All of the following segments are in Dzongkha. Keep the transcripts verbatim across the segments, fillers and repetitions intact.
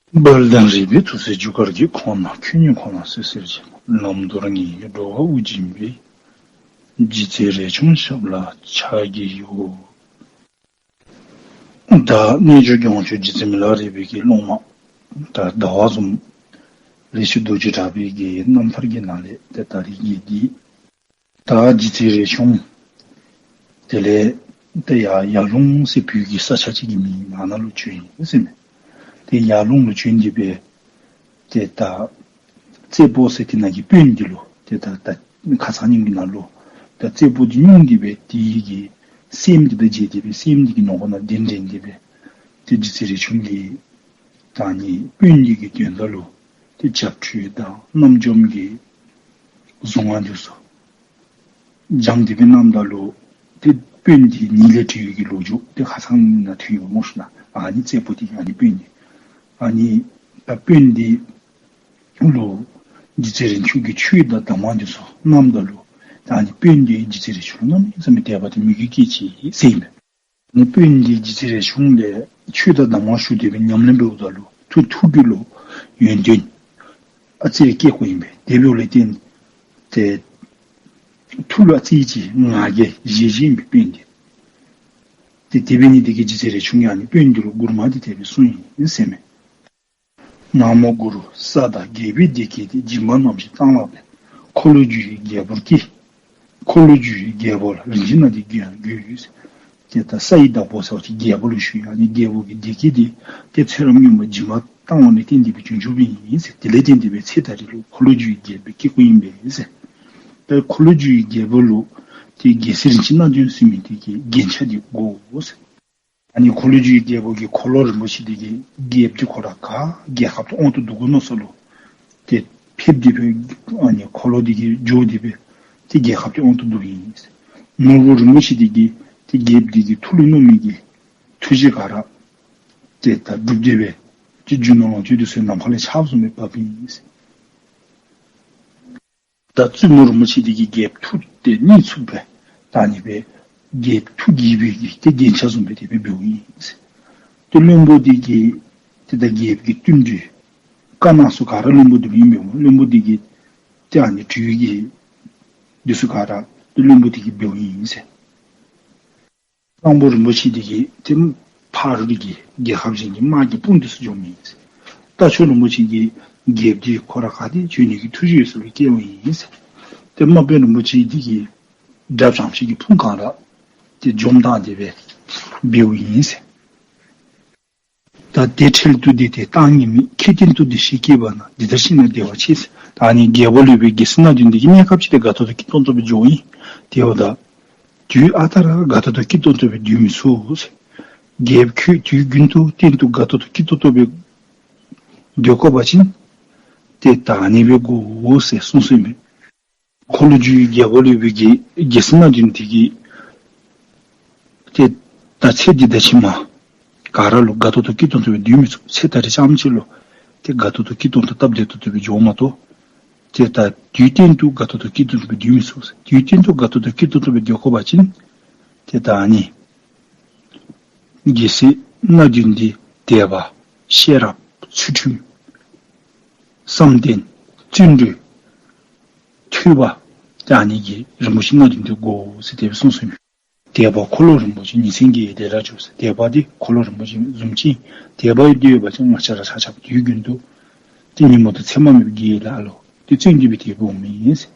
དཔལ་ལྡན་རས་པའི་ཐུགས་སྲས་རྒྱུ་སྐར་གྱི། ཁོང་རྣམས་ཁྱོད་ཉིད་ཁོ་ན་བསོད་ཟེར་བྱས། ལམ་མདོར་ངེས་འགྲོ་བ་དབུགས་འབྱིན་པའི། རྗེ་བཙུན་རས་ཆུང་ཞབས་ལ་ཕྱག་བགྱིའོ། ད་རྣལ་འབྱོར་སྐྱོང་མཆོག་རྗེ་བཙུན་མི་ལ་རས་པའི་གི་སློབ་མ། ད་ཟླ་བ་གསུམ་རས་ཆུང་རྡོ་རྗེ་གྲགས་པའི་གི་རྣམ་ཐར་གྱི་ནང་ལས་ཏེ་ད་རིས་ཀྱི་འདི། ད་རྗེ་བཙུན་རས་ཆུང་། དེ་ལས་ཏེ་ཡར་ཡར་ཀླུང་ཟེར་བོད་ཀྱི་ས་ཆ་ཅིག་གི་མིང་ཨ་ནཱ་ལུ་བྱོན་ཡི་ཟེར་མས། ཏེ་ཡར་ཀླུང་ལུ་བྱོན་ཏེ་སྦེ། ཏེ་ད་བཙད་པོ་ཟེར་དེ་ནང་གི་དཔོན་འདི་ལུ་ཏེ་ད་ད་ཁ་ཙ་ཉིནམ་གི་ནང་ལུ་ད་བཙད་པོ་འདི་སྙུང་སྟེ་སྦེ་དེ་གི་སྲསམོ་འདི་དང་མཇལ་ཏེ་སྦེ་སྲསམོ་འདི་གི་ནོར་བུ་ནང་གདན་འདྲེན་ཏེ་སྦེ། ཏེ་རྗེ་བཙུན་རས་ཆུང་གིས་ད་ཨ་ནི་དཔོན་འདི་གི་དོན་དག་ལུ་ཏེ་བྱབས་ཁྲུས་དང་རྣམ་འཇོམས་ཀྱི་གཟུངས་སྔགས་འདི་ཚུ་སྦྱངས་ཏེ་སྦེ་གནངམ་ད་ལུ་ཏེ་དཔོན་འདི་ཉིད་ལས་གྲོལ་བའི་གི་ལོ་རྒྱུས་ཏེ་ཁ་ཙ་ནང་ཐོན་ཡོད་སྨོ་ཤེ་ན། ཨ་ནི་བཙད་པོ་འདི་ཨ་ནི་དཔོན་འདི་ཨ་ནི་ད་དཔོན་འདི་ལུ་རྗེ་བཙུན་རས་ཆུང་གིས་ཆོས་དང་གདམས་ངག་འདི་ཚུ་གནངམ་ད་ལུ་ད་ཨ་ནི་དཔོན་འདི་རྗེ་བཙུན་རས་ཆུང་ལུ་གནམ་མེད་ས་མེད་དད་པ་དང་མོས་གུས་སྐྱེས་ཅི་ཟེར་ཨིན་པས། ཨ་ནི་དཔོན་འདི་རྗེ་བཙུན་རས་ཆུང་ལས་ཆོས་དང་གདམས་ངག་ཞུ་སྟེ་སྦེ་ཉམས་ལེན་འབདཝ་ད་ལུ་ཐུགས་ཐུགས་རྒྱུད་ལུ་ཡོན་ཏན་ཨ་ཙི་རེ་སྐྱེས་དགོ་ཨིན་པས། དེ་འབདཝ་ལས་བརྟེན་ཏེ་ཐུགས་ལུ་ཨ་ཙི་ཅིག་ང་རྒྱལ་བཞེས་བཞེསཔ་ཨིན་པས་དཔོན་འདི། ཏེ་དེ་འབད་ནི་འདི་གིས་རྗེ་བཙུན་རས་ཆུང་གིས་ཨ་ནི་དཔོན་འདི་ལུ་མགུར་མ་འདི་དེ་སྦེ་གསུངས་ཡི་ཟེར་མས། ན་མོ་གུ་རུ། ས་དང་རྒྱལ་པོའི་བདེ་སྐྱིད་དེ། སྦྱིན་པ་རྣམ་བཞི་གཏང་ལ་ཕན། འཁོར་ལོས་སྒྱུར་བའི་རྒྱལ་པོར་བསྐྱེད། འཁོར་ལོས་སྒྱུར་བའི་རྒྱལ་པོ་ལ། རིན་ཆེན་སྣ་བདུན་རྒྱན་དགོས། ཏེ་ད་ས་ཡི་བདག་པོ་ཟེར་བ་ཅིན་རྒྱལ་པོ་ལུ་ཞུ་ཡི། ཨ་ནི་རྒྱལ་པོ་གི་བདེ་སྐྱིད་འདི་ཏེ་ཚེ་རབས་སྔོན་མ་སྦྱིན་པ་བཏང་བ་ལས་བརྟེན་ཏེ་སྦེ་བྱུང་བྱུངམ་ཨིན་ཟེར། དེ་ལས་བརྟེན་ཏེ་སྦེ་ཚེ་ད་རེས་ལུ་འཁོར་ལོས་སྒྱུར་བའི་རྒྱལ་པོ་སྐྱེ་དགོཔ་ཨིན་པས་ཟེར། ད་འཁོར་ལོས་སྒྱུར་བའི་རྒྱལ་པོ་ལུ་ཏེ་རྒྱལ་སྲིད་རིན་ཆེན་སྣ་བདུན་ཟེར་མི་འདི་གི་རྒྱན་ཆ་འདི་དགོ་ཟེར། ཨ་ནི་འཁོར་ལོས་སྒྱུར་བའི་རྒྱལ་པོ་གི་འཁོར་ལོ་རིན་པོ་ཆེ་འདི་གི་རྒྱལཔོ་འདི་ཁོ་ར་ག་རྒྱལ་ཁབ་ཏུ་དབང་དུ་བསྡུ་དགོ་མནོ་ས་ལུ་ཏེ་ཕེབས་ཏེ་སྦེ་ཨ་ནི་འཁོར་ལོ་འདི་གིས་འགྱོ་སྟེ་སྦེ་ཏེ་རྒྱལ་ཁབ་འདི་དབང་དུ་བསྡུཝ་ཨིན། ནོར་བུ་རིན་པོ་ཆེ་འདི་གིས་ཏེ་རྒྱལཔོ་འདི་གི་ཐུགས་ལུ་མནོ་མི་གི་ཐུགས་བཞེད་ག་ར་ཏེ་ད་སྒྲུབ་སྟེ་སྦེ་ཏེ་རྒྱུ་ནོར་ལོངས་སྤྱོད་འདི་ཚུ་ནམ་མཁའ་ལས་ཆརཔ་བཟུམ་སྦེ་འབབ་ཨིན། ད་བཙུན་མོ་རིན་པོ་ཆེ་འདི་གིས་རྒྱལཔོ་ཐུགས་ཏེ་གནད་ཚུགས་པའི་ད་ཨ་ནི་སྦེ་རྒྱལཔོ་ཐུགས་དགྱེས་པའི་གི་ཏེ་རྒྱན་ཆ་བཟུམ་སྦེ་དེ་སྦེ་འབདཝ་ཨིན། ཏེ་བློན་པོ་འདི་གིས་ཏེ་ད་རྒྱལཔོ་གི་བསྟུན་གྲོས་བཀའ་གནང་ས་ག་ར་བློན་པོ་འདི་ལུ་ཨིན་པས་སྨོ། བློན་པོ་འདི་གིས་ཏེ་ཨ་ནི་གྲོས་ཀྱི་འདི་ཚུ་ག་ར་ཏེ་བློན་པོ་འདི་གིས་འབདཝ་ཨིན་ཟེར། གཙང་པོ་རིན་པོ་ཆེ་འདི་གིས་ཏེ་ཕ་རོལ་གྱི་རྒྱལ་ཁབ་གཞན་གྱི་དམག་གི་དཔུང་འདི་ཚུ་འཇོམས་ཨིན་ཟེར། རྟ་མཆོག་རིན་པོ་ཆེ་འདི་གིས་རྒྱལཔོ་འདི་ཁོ་ར་ག་ཏེ་བྱོན་ནི་གི་ཐུགས་བཞེད་ཡོད་ས་ལུ་བསྐྱལཝ་ཨིན་ཟེར། ཏེ་དམག་དཔོན་རིན་པོ་ཆེ་འདི་གིས་དགྲ་བྱམས་ཤིང་གི་ཕུང་གང་ར་ཏེ་འཇོམས་བཏང་སྟེ་སྦེ་འབདཝ་ཨིན་ཟེར། ད་དེ་འཕྲལ་དུ་འདི་དེ་གཏང་ངེས་མེད། ཁྱེད་བསྟན་དུ་བདེ་གཤེགས་སྐྱེས་པ་ན། འདི་ལྟར་ཤི་ན་བདེ་བ་ཆེ་ཟེར། ད་ཨ་ནི་རྒྱལ་པོ་ལུས་པའི་རྒྱལ་སྲིད་སྣ་བདུན་འདི་གི་གནས་སྐབས་ཅིག་ཏེ་དགའ་ཏོག་ཏོ་སྐྱིད་ཏོང་ཏོ་སྦེ་འགྱོཝ་ཨིན། དེ་འབདཝ་ད་དུས་ཨ་རྟག་ར་དགའ་ཏོག་ཏོ་སྐྱིད་ཏོང་ཏོ་སྦེ་སྡོད་མི་ཚུགས་ཟེར། རྒྱལཔོ་ཁྱོད་དུས་རྒྱུན་དུ་བསྟན་དུ་དགའ་ཏོག་ཏོ་སྐྱིད་ཏོང་ཏོ་སྦེ་སྡོད་དགོ་པ་ཅིན་ཏེ་ད་ཨ་ནི་སྦེ་དགོ་ཟེར་གསུངས་གསུངསམ་མས། འཁོར་ལོས་སྒྱུར་བའི་རྒྱལ་པོ་ལུས་པའི་གི་རྒྱལ་སྲིད་སྣ་བདུན་འདི་གིས་ཏེ་ད་ཚེ་འདི་དང་ཕྱི་མ་ག་ར་ལུ་དགའ་ཏོག་ཏོ་སྐྱིད་ཏོང་ཏོ་སྦེ་སྡོད་མི་ཚུགས། ཚེ་ད་རེས་རྐྱངམ་ཅིག་ལུ་ཏེ་དགའ་ཏོག་ཏོ་སྐྱིད་ཏོང་ཏོ་སྟབས་བདེ་ཏོག་ཏོ་སྦེ་འགྱོཝ་མ་གཏོགས་ཏེ་ད་དུས་གཏན་དུ་དགའ་ཏོག་ཏོ་སྐྱིད་ཏོང་ཏོ་སྦེ་སྡོད་མི་ཚུགས། དུས་གཏན་དུ་དགའ་ཏོག་ཏོ་སྐྱིད་ཏོང་ཏོ་སྦེ་སྡོད་དགོ་པ་ཅིན་ཏེ་ད་ཨ་ནི་རྒྱལ་སྲིད་སྣ་བདུན་འདི་དད་པ་ཤེས་རབ་ཚུལ་ཁྲིམས་བསམ་གཏན་བརྩོན་འགྲུས་ཐོས་པ་ཏེ་ཨ་ནི་གི་རིན་པོ་ཆེ་སྣ་བདུན་འདི་དགོ་ཟེར་དེ་སྦེ་གསུངས་གསུངསམ་མས། དད་པ་འཁོར་ལོ་རིན་པོ་ཆེ། ཉིན་མཚན་དགེ་བའི་བདེ་རབ་འབྱུང་ཟེར། དད་པ་འདི་འཁོར་ལོ་རིན་པོ་ཆེ་བཟུམ་ཅིག། དད་པ་ཡོད་དེ་ཡོད་པ་ཅིན་ང་བཅས་ར་ཆ་ཁྱབ་དུས་རྒྱུན་དུ་ཏེ་ཉིན་མོ་དང་མཚན་མ་མེད་པའི་དགེ་བའི་ལཱ་ལུ་ཏེ་བརྩོན་འགྲུས་འབད་དེ་འོང་མི་ཨིན་ཟེར།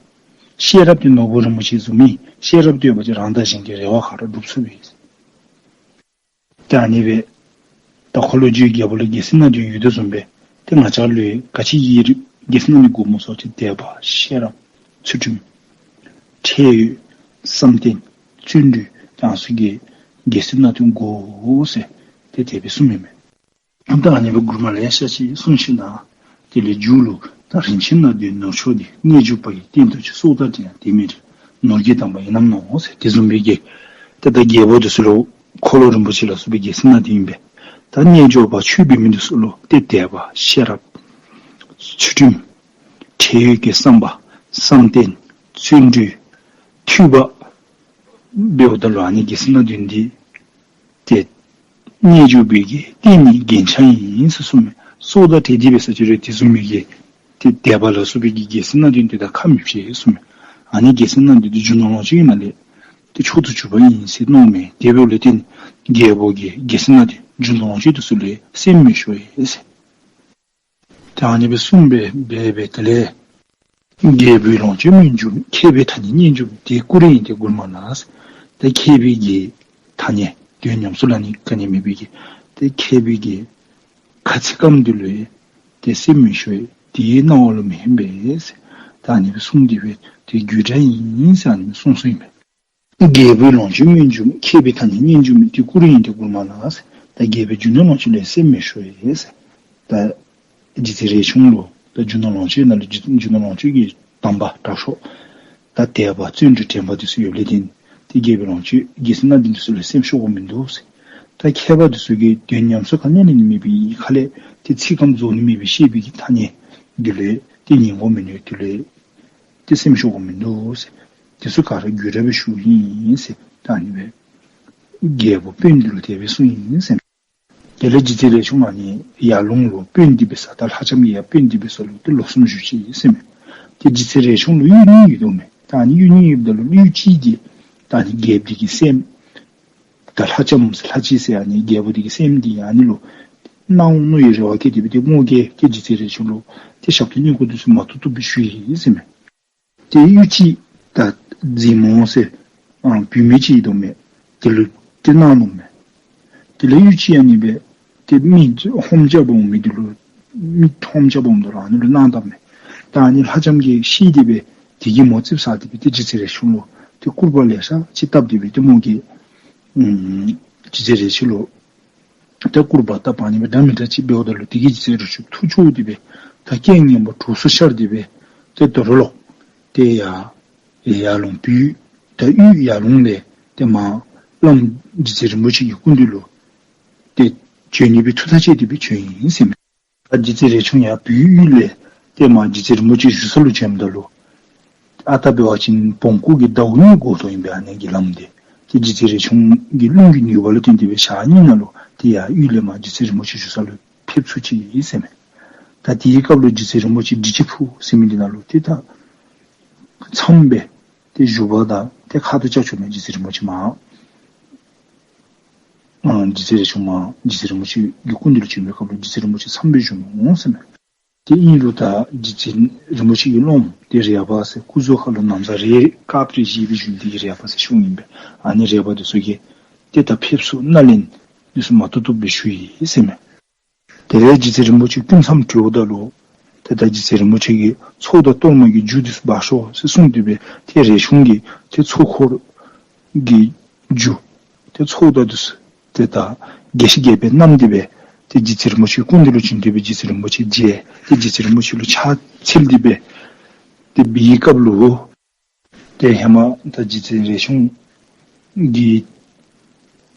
ཤེས་རབ་འདི་ནོར་བུ་རིན་པོ་ཆེ་བཟུམ་ཨིན། ཤེས་རབ་འདི་ཡོད་པ་ཅིན་རང་དང་གཞན་གྱི་རེ་བ་ག་ར་འགྲུབ་ཚུགསཔ་ཨིན་ཟེར། ཏེ་ཨ་ནི་སྦེ་ད་འཁོར་ལོས་སྒྱུར་བའི་རྒྱལ་པོ་ལུ་རྒྱལ་སྲིད་སྣ་བདུན་ཡོད་དོ་བཟུམ་སྦེ་ཏེ་ང་བཅས་ལུ་ག་ཅི་གི་རྒྱལ་སྲིད་སྣ་བདུན་དགོཔ་སྨོ་ཟེར་བ་ཅིན་དད་པ་ཤེས་རབ་ཚུལ་ཁྲིམས་ཁྲེལ་ཡོད་བསམ་གཏན་བརྩོན་འགྲུས་ཨ་ནི་ཚུ་གི་རྒྱལ་སྲིད་སྣ་བདུན་དགོ་ཟེར་ཏེ་དེ་སྦེ་གསུངསམ་མས། ད་ཨ་ནི་སྦེ་མགུར་མ་ལེ་ཤ་ཅིག་གསུངས་ཞིནམ་ལས་དེ་ལས་མཇུག་ལུ་ད་རིན་ཆེན་སྣ་བདུན་ནོར་མཆོག་འདི། རྣལ་འབྱོར་པ་ཡི་རྟེན་དུ་བྱ། སྲོག་དང་བྲལ་ཡང་དེ་མི་འབྲལ། ནོར་གྱིས་དམ་པ་ཡིན་ནམ་མནོ་ཟེར། དེ་བཟུམ་སྦེ་གི་ཏེ་ད་རྒྱལ་པོ་འདི་ཚུ་ལུ་འཁོར་ལོ་རིན་པོ་ཆེ་ལ་སོགས་པའི་རྒྱལ་སྲིད་སྣ་བདུན་ཨིན་པས། ད་རྣལ་འབྱོར་པ་ཆོས་འབད་མི་འདི་ཚུ་ལུ་ཏེ་དད་པ་ཤེས་རབ་ཚུལ་ཁྲིམས་ཁྲེལ་ཡོད་ཀྱི་བསམ་པ་བསམ་གཏན་བརྩོན་འགྲུས་ཐོས་པ་འབདཝ་ད་ལུ་ཨ་ནི་རྒྱལ་སྲིད་སྣ་བདུན་འདི་ཏེ་རྣལ་འབྱོར་པའི་གི་རྟེན་ནི་རྒྱན་ཆ་ཨིན་ཟེར་གསུངསམ་མས། སྲོག་དང་བྲལ་ཏེ་འབད་ས་ཅིག་རུང་དེ་བཟུམ་མའི་གི་ཏེ་དད་པ་ལ་སོགས་པའི་གི་རྒྱལ་མཚན་སྣ་བདུན་དེ་དག་ཁ་མི་བྱེལ་གསུངས་མས། ཨ་ནི་རྒྱལ་མཚན་སྣ་བདུན་དེ་རྒྱུ་ནོར་ལོངས་སྤྱོད་ཀྱི་ནང་ལས་ཏེ་མཆོག་ཏུ་གྱུར་པ་ཨིན་ཟེར་མནོཝ་མས། དེ་འབདཝ་ལས་བརྟེན་རྒྱལ་པོ་གིས་རྒྱལ་མཚན་སྣ་བདུན་རྒྱུ་ནོར་ལོངས་སྤྱོད་དེ་ཚུ་ལུ་སེམས་མི་ཤོར་བས་ཟེར། ཏེ་ཨ་ནི་སྦེ་གསུངས་པས། འབད་བས། དེ་ལས་རྒྱལ་པོའི་ལོངས་སྤྱོད་སྨོན་འཇུག་མཁས་པའི་ཐ་སྙད་སྙན་འཇུག་དེ་ཀུ་རེ་ཡིན་ཏེ་མགུར་མ་ལ། ཏེ་མཁས་པའི་གི་ཐ་སྙད་དོན་ཉམས་སུ་ལེན་ནི་ག་ནི་མེད་པའི་གི་ཏེ་མཁས་པའི་གི་ཁ་ཚིག་སྐམ་དེ་ལུ་ཡང་ཏེ་སེམས་མི་ཤོར་བས། དེ་སྣང་བ་ལུ་མི་ཧན་པས་ཟེར། ད་ཨ་ནི་སྦེ་གསུངས་ཏེ་འབད་དེ་རྒྱུད་གྲྭ་ཨིན་ཟེར་ཨ་ནི་སྦེ་གསུངས་གསུངསམ་ཨིན་པས། རྒྱལ་པོའི་ལོངས་སྤྱོད་སྨོན་འཇུག་མཁས་པའི་ཐ་སྙད་སྙན་འཇུག་མི་དེ་ཀུ་རེ་ཡིན་ཏེ་མགུར་མ་ལ། ད་རྒྱལ་པོའི་རྒྱུ་ནོར་ལོངས་སྤྱོད་ལུ་སེམས་མི་ཤོར་བས། ད་རྗེ་བཙུན་རས་ཆུང་ལུ་ད་རྒྱུ་ནོར་ལོངས་སྤྱོད་ནང་ལུ་རྒྱུ་རྒྱུ་ནོར་ལོངས་སྤྱོད་ཀྱི་དམ་པ་དྲག་ཤོས་ད་དད་པ་བརྩོན་འགྲུས་དྲན་པ་དེ་ཚུ་ཡོདཔ་ལས་བརྟེན་ཏེ་རྒྱལ་པོའི་ལོངས་སྤྱོད་རྒྱལ་མཚན་སྣ་བདུན་དེ་ཚུ་ལུ་སེམས་ཤོར་དགོཔ་མིན་འདུག་ཟེར། ད་མཁས་པ་དེ་ཚུ་གིས་དོན་ཉམས་སུ་ག་ནི་ལེན་ནི་མེད་པའི་ཁ་ལས་ཏེ་ཚིག་སྐམ་རྫོགས་ནི་མེད་པའི་བཤད་པའི་གི་ཐ་སྙད་དེ་ལུ་ཏེ་ཉན་དགོཔ་མིན་འདུག། དེ་ལུ་ཏེ་སེམས་ཤོར་དགོཔ་མིན་འདུག་ཟེར། དེ་ཚུ་ག་ར་རྒྱུད་གྲྭ་སྦེ་ཞུཝ་ཨིན་ཟེར། ད་ཨ་ནི་སྦེ་རྒྱལ་པོ་དཔོན་དེ་ལུ་དེ་སྦེ་གསུངས་ཡི་ཟེར་མས། དེ་ལས་རྗེ་བཙུན་རས་ཆུང་ཨ་ནི་ཡར་ལུང་ལུ་དཔོན་འདི་འབད་ས་ད་ལྷ་ལྕམ་གྱི་ཡང་དཔོན་འདི་འབད་ས་ལུ་ཏེ་ལོ་གསུམ་བཞུགས་ཅི་ཟེར་མས། ཏེ་རྗེ་བཙུན་རས་ཆུང་ལུ་གཡུ་གཉིས་ཡོདཔ་མས། ད་ཨ་ནི་གཡུ་གཉིས་ཡོདཔ་ད་ལུ་གཡུ་གཅིག་འདི་ད་ཨ་ནི་རྒྱལཔོ་འདི་གི་སྲསམོ་ད་ལྷ་ལྕམ་ལྷ་གཅིག་ཟེར་ཨ་ནི་རྒྱལ་པོ་འདི་གི་སྲསམོ་འདི་ཨ་ནི་ལུ་གནང་འོང་མནོ་བའི་རེ་བ་བསྐྱེད་དེ་འབད་ཏེ་མོ་གིས་ཏེ་རྗེ་བཙུན་རས་ཆུང་ལུ་ཏེ་ཞབས་ཏོག་བསྙེན་བཀུར་དེ་ཚུ་མ་ཐུབ་ཐུབ་སྦེ་ཞུ་ཡི་ཟེར་མས། ཏེ་གཡུ་གཅིག་ད་འཛིང་མོ་ཟེར་ཨ་བུད་མེད་ཅིག་ཡོདཔ་མས། དེ་ལུ་ཏེ་གནང་ནུག་མས། དེ་ལས་གཡུ་གཅིག་ཨ་ནི་སྦེ་ཏེ་མི་ཧོམ་རྐྱབ་འོང་མི་དེ་ལུ་མི་ཧོམ་རྐྱབ་འོངམ་ད་ལུ་ཨ་ནི་ལུ་གནང་དཔ་མས། ད་ཨ་ནི་ལྷ་ལྕམ་གྱིས་ཤེས་ཏེ་འབད་དེ་གིས་མོ་ཙིགཔ་ཟ་སྟེ་འབད་ཏེ་རྗེ་བཙུན་རས་ཆུང་ལུ་ཏེ་སྐུར་པ་ལེ་ཤ་ཅིག་བཏབ་སྟེ་འབད་ཏེ་མོ་གིས་ཨམ་རྗེ་བཙུན་རས་ཆུང་ལུ་ཏེ་སྐུར་པ་བཏབ་ཨ་ནི་སྦེ་འདྲ་མི་འདྲ་ཅིག་འབདཝ་ད་ལུ་དེ་གིས་རྗེ་བཙུན་རས་ཆུང་ཐུགས་ཕྱོགས་ཏེ་འབད་ད་རྐྱེན་ངན་པ་དྲུག་ཚུ་ཤར་ཏེ་འབད་ཏེ་དོ་རུང་ལོག་སྟེ་ཡར་ཡར་ལུང་བོད་ད་དབུས་ཡར་ལུང་ལས་ཏེ་མར་བླམ་རྗེ་བཙུན་རིན་པོ་ཆེ་གི་སྐུ་མདུན་ལུ་ཏེ་བྱོན་ནི་སྦེ་ཐུགས་ཐག་བཅད་དེ་འབད་བྱོན་ཡི་ཟེར་མས། ད་རྗེ་བཙུན་རས་ཆུང་ཡར་བོད་དབུས་ལས་ཏེ་མར་རྗེ་བཙུན་རིན་པོ་ཆེ་བཞུགས་ས་ལུ་བྱོནམ་ད་ལུ་ཨ་རྟག་འབད་བ་ཅིན་བོང་ཀུ་གི་ཟླཝ་གཉིས་འགོར་དོ་ཨིན་པས། ཨ་ནི་གི་ལམ་འདི་ཏེ་རྗེ་བཙུན་རས་ཆུང་གི་རླུང་གི་ནུས་པ་ལུ་བརྟེན་ཏེ་འབད་ཞག་གཉིས་ནང་ལུ་ཏེ་ཡར་དབུས་ལས་མར་རྗེ་བཙུན་རིན་པོ་ཆེ་བཞུགས་ས་ལུ་ཕེབས་ཚུགས་ཅི་ཟེར་མས། ད་དེའི་སྐབས་ལུ་རྗེ་བཙུན་རིན་པོ་ཆེ་འབྲི་ཆུ་ཕུག་ཟེར་མི་འདི་ནང་ལུ་ཏེ་ད་མཚམས་སྦེ་ཏེ་བཞུགས་པ་དང་ཏེ་ཁ་ཐུག་བཅར་བཅརཝ་མས། རྗེ་བཙུན་རིན་པོ་ཆེ་མར་ཨ་རྗེ་བཙུན་རས་ཆུང་མར་རྗེ་བཙུན་རིན་པོ་ཆེ་གི་སྐུ་མདུན་ལུ་བྱོན་པའི་སྐབས་ལུ་རྗེ་བཙུན་རིན་པོ་ཆེ་མཚམས་སྦེ་བཞུགས་ནུག་ཟེར་མས། ཏེ་ཨིན་རུང་ད་རྗེ་བཙུན་རིན་པོ་ཆེ་གི་སློབ་མ་ཏེ་རས་པ་ཟེར་སྐུ་གཟུགས་ཁ་ལུ་ན་བཟའ་རས་དཀརཔོ་རེ་བཞེས་སྦེ་བཞུགས་མི་འདི་གིས་རས་པ་ཟེར་ཞུཝ་ཨིན་པས། ཨ་ནི་རས་པ་འདི་ཚུ་གིས་ཏེ་ད་ཕེབས་བསུ་སྣེ་ལེན་འདི་ཚུ་མ་ཐུབ་ཐུབ་སྦེ་ཞུ་ཡི་ཟེར་མས། དེ་ལས་རྗེ་བཙུན་རིན་པོ་ཆེ་སྐུ་མཚམས་གྲོལཝ་ད་ལུ་ཏེ་ད་རྗེ་བཙུན་རིན་པོ་ཆེ་གིས་ཚོགས་དང་གཏོར་མ་གི་རྒྱུ་འདི་ཚུ་འབག་ཤོག་ཟེར་གསུངས་ཏེ་འབད་ཏེ་རས་ཆུང་གིས་ཏེ་ཚོགས་འཁོར་གྱི་རྒྱུ་ཏེ་ཚོགས་དང་འདི་ཚུ་ཏེ་ད་རྒྱས་ཤིང་རྒྱསཔ་སྦེ་བསྣམས་ཏེ་འབད་ཏེ་རྗེ་བཙུན་རིན་པོ་ཆེ་སྐུ་མདུན་ལུ་བྱོན་ཏེ་འབད་རྗེ་བཙུན་རིན་པོ་ཆེ་མཇལ། ཏེ་རྗེ་བཙུན་རིན་པོ་ཆེ་ལུ་ཕྱག་འཚལ་ཏེ་འབད་ཏེ་འབད་བའི་སྐབས་ལུ་ཏེ་ཧེ་མ་ད་རྗེ་བཙུན་རས་ཆུང་གིས་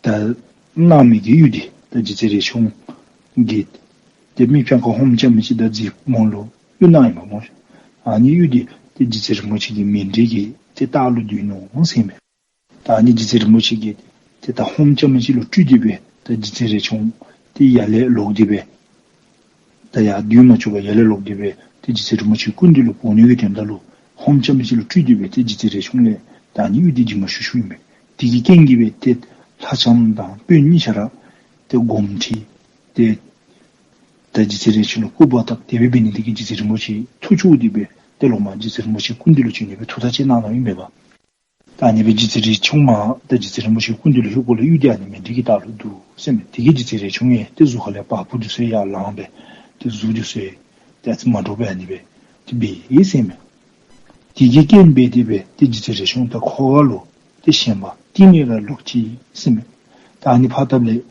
ད་གནང་མི་གི་གཡུ་འདི་ད་རྗེ་བཙུན་རས་ཆུང་གིས་ཏེ་མི་སྤྱང་ཀ་ཧོམ་རྐྱབ་མི་ཅིག་དང་འཛིང་མོ་ལུ་གཡུ་གནང་ཡི་པ་སྨོ། ཨ་ནི་གཡུ་འདི་ཏེ་རྗེ་བཙུན་རིན་པོ་ཆེ་གི་མཎྜལ་གྱི་ཏེ་ལྟག་ལུ་སྡོད་ནུག་ཟེར་མས། ད་ཨ་ནི་རྗེ་བཙུན་རིན་པོ་ཆེ་གིས་ཏེ་ད་ཧོམ་རྐྱབ་མི་ཅིག་ལུ་སྤྲུལ་ཏེ་འབད་ད་རྗེ་བཙུན་རས་ཆུང་ཏེ་ཡར་ལས་ལོག་སྟེ་འབད་ད་ཡར་སྡོད་མ་བཅུག་པར་ཡར་ལས་ལོག་སྟེ་འབད་ཏེ་རྗེ་བཙུན་རིན་པོ་ཆེ་སྐུ་མདུན་ལུ་འབོ་ནི་གི་དོན་དག་ལུ་ཧོམ་རྐྱབ་མི་ཅིག་ལུ་སྤྲུལ་ཏེ་འབད་ཏེ་རྗེ་བཙུན་རས་ཆུང་ལས་ད་ཨ་ནི་གཡུ་འདི་བྱིན་པ་ཞུ་ཞུཝ་ཨིན་པས། དེ་གི་རྐྱེན་གྱིས་འབད་ཏེ་ལྷ་ལྕམ་དང་དཔོན་གཉིས་ཆ་ར་ཏེ་དགོངསམ་ཁྲེལ་ཏེ་ད་རྗེ་བཙུན་རས་ཆུང་ལུ་སྐུར་པ་བཏབ། དེ་སྦེ་འབད་ནི་དེ་གིས་རྗེ་བཙུན་རིན་པོ་ཆེ་ཐུགས་ཕྱོགས་ཏེ་འབད་ཏེ་ལོག་མར་རྗེ་བཙུན་རིན་པོ་ཆེ་སྐུ་མདུན་ལུ་བྱོན་ནི་སྦེ་ཐུགས་ཐག་བཅད་གནང་གནངམ་ཨིན་མས་པ། ད་ཨ་ནི་སྦེ་རྗེ་བཙུན་རས་ཆུང་མར་ད་རྗེ་བཙུན་རིན་པོ་ཆེ་སྐུ་མདུན་ལུ་ལྷོདཔ་ལས་གཡུ་འདི་ཨ་ནི་མཎྜལ་གྱི་ལྟག་ལུ་འདུག་ཟེར་མས། དེ་གིས་རྗེ་བཙུན་རས་ཆུང་ཡང་ཏེ་གཟུགས་ཁ་ལས་བ་སྤུ་འདི་ཚུ་ཡར་ལངས་སྦེ་ཏེ་གཟུགས་འདི་ཚུ་ཏེ་ཨ་ཙི་མ་འདྲཝ་སྦེ་ཨ་ནི་སྦེ་ཏེ་འབད་ཡི་ཟེར་མས། དེ་གི་རྐྱེན་འབད་དེ་འབད་ཏེ་རྗེ་བཙུན་རས་ཆུང་ད་ཁོ་ག་ལུ་ཏེ་ཞེན་པ་གཏིང་ལས་ར་ལོག་ཅི་ཟེར་མས། ད་ཨ་ནི་ཕར་བཏབ་ལས་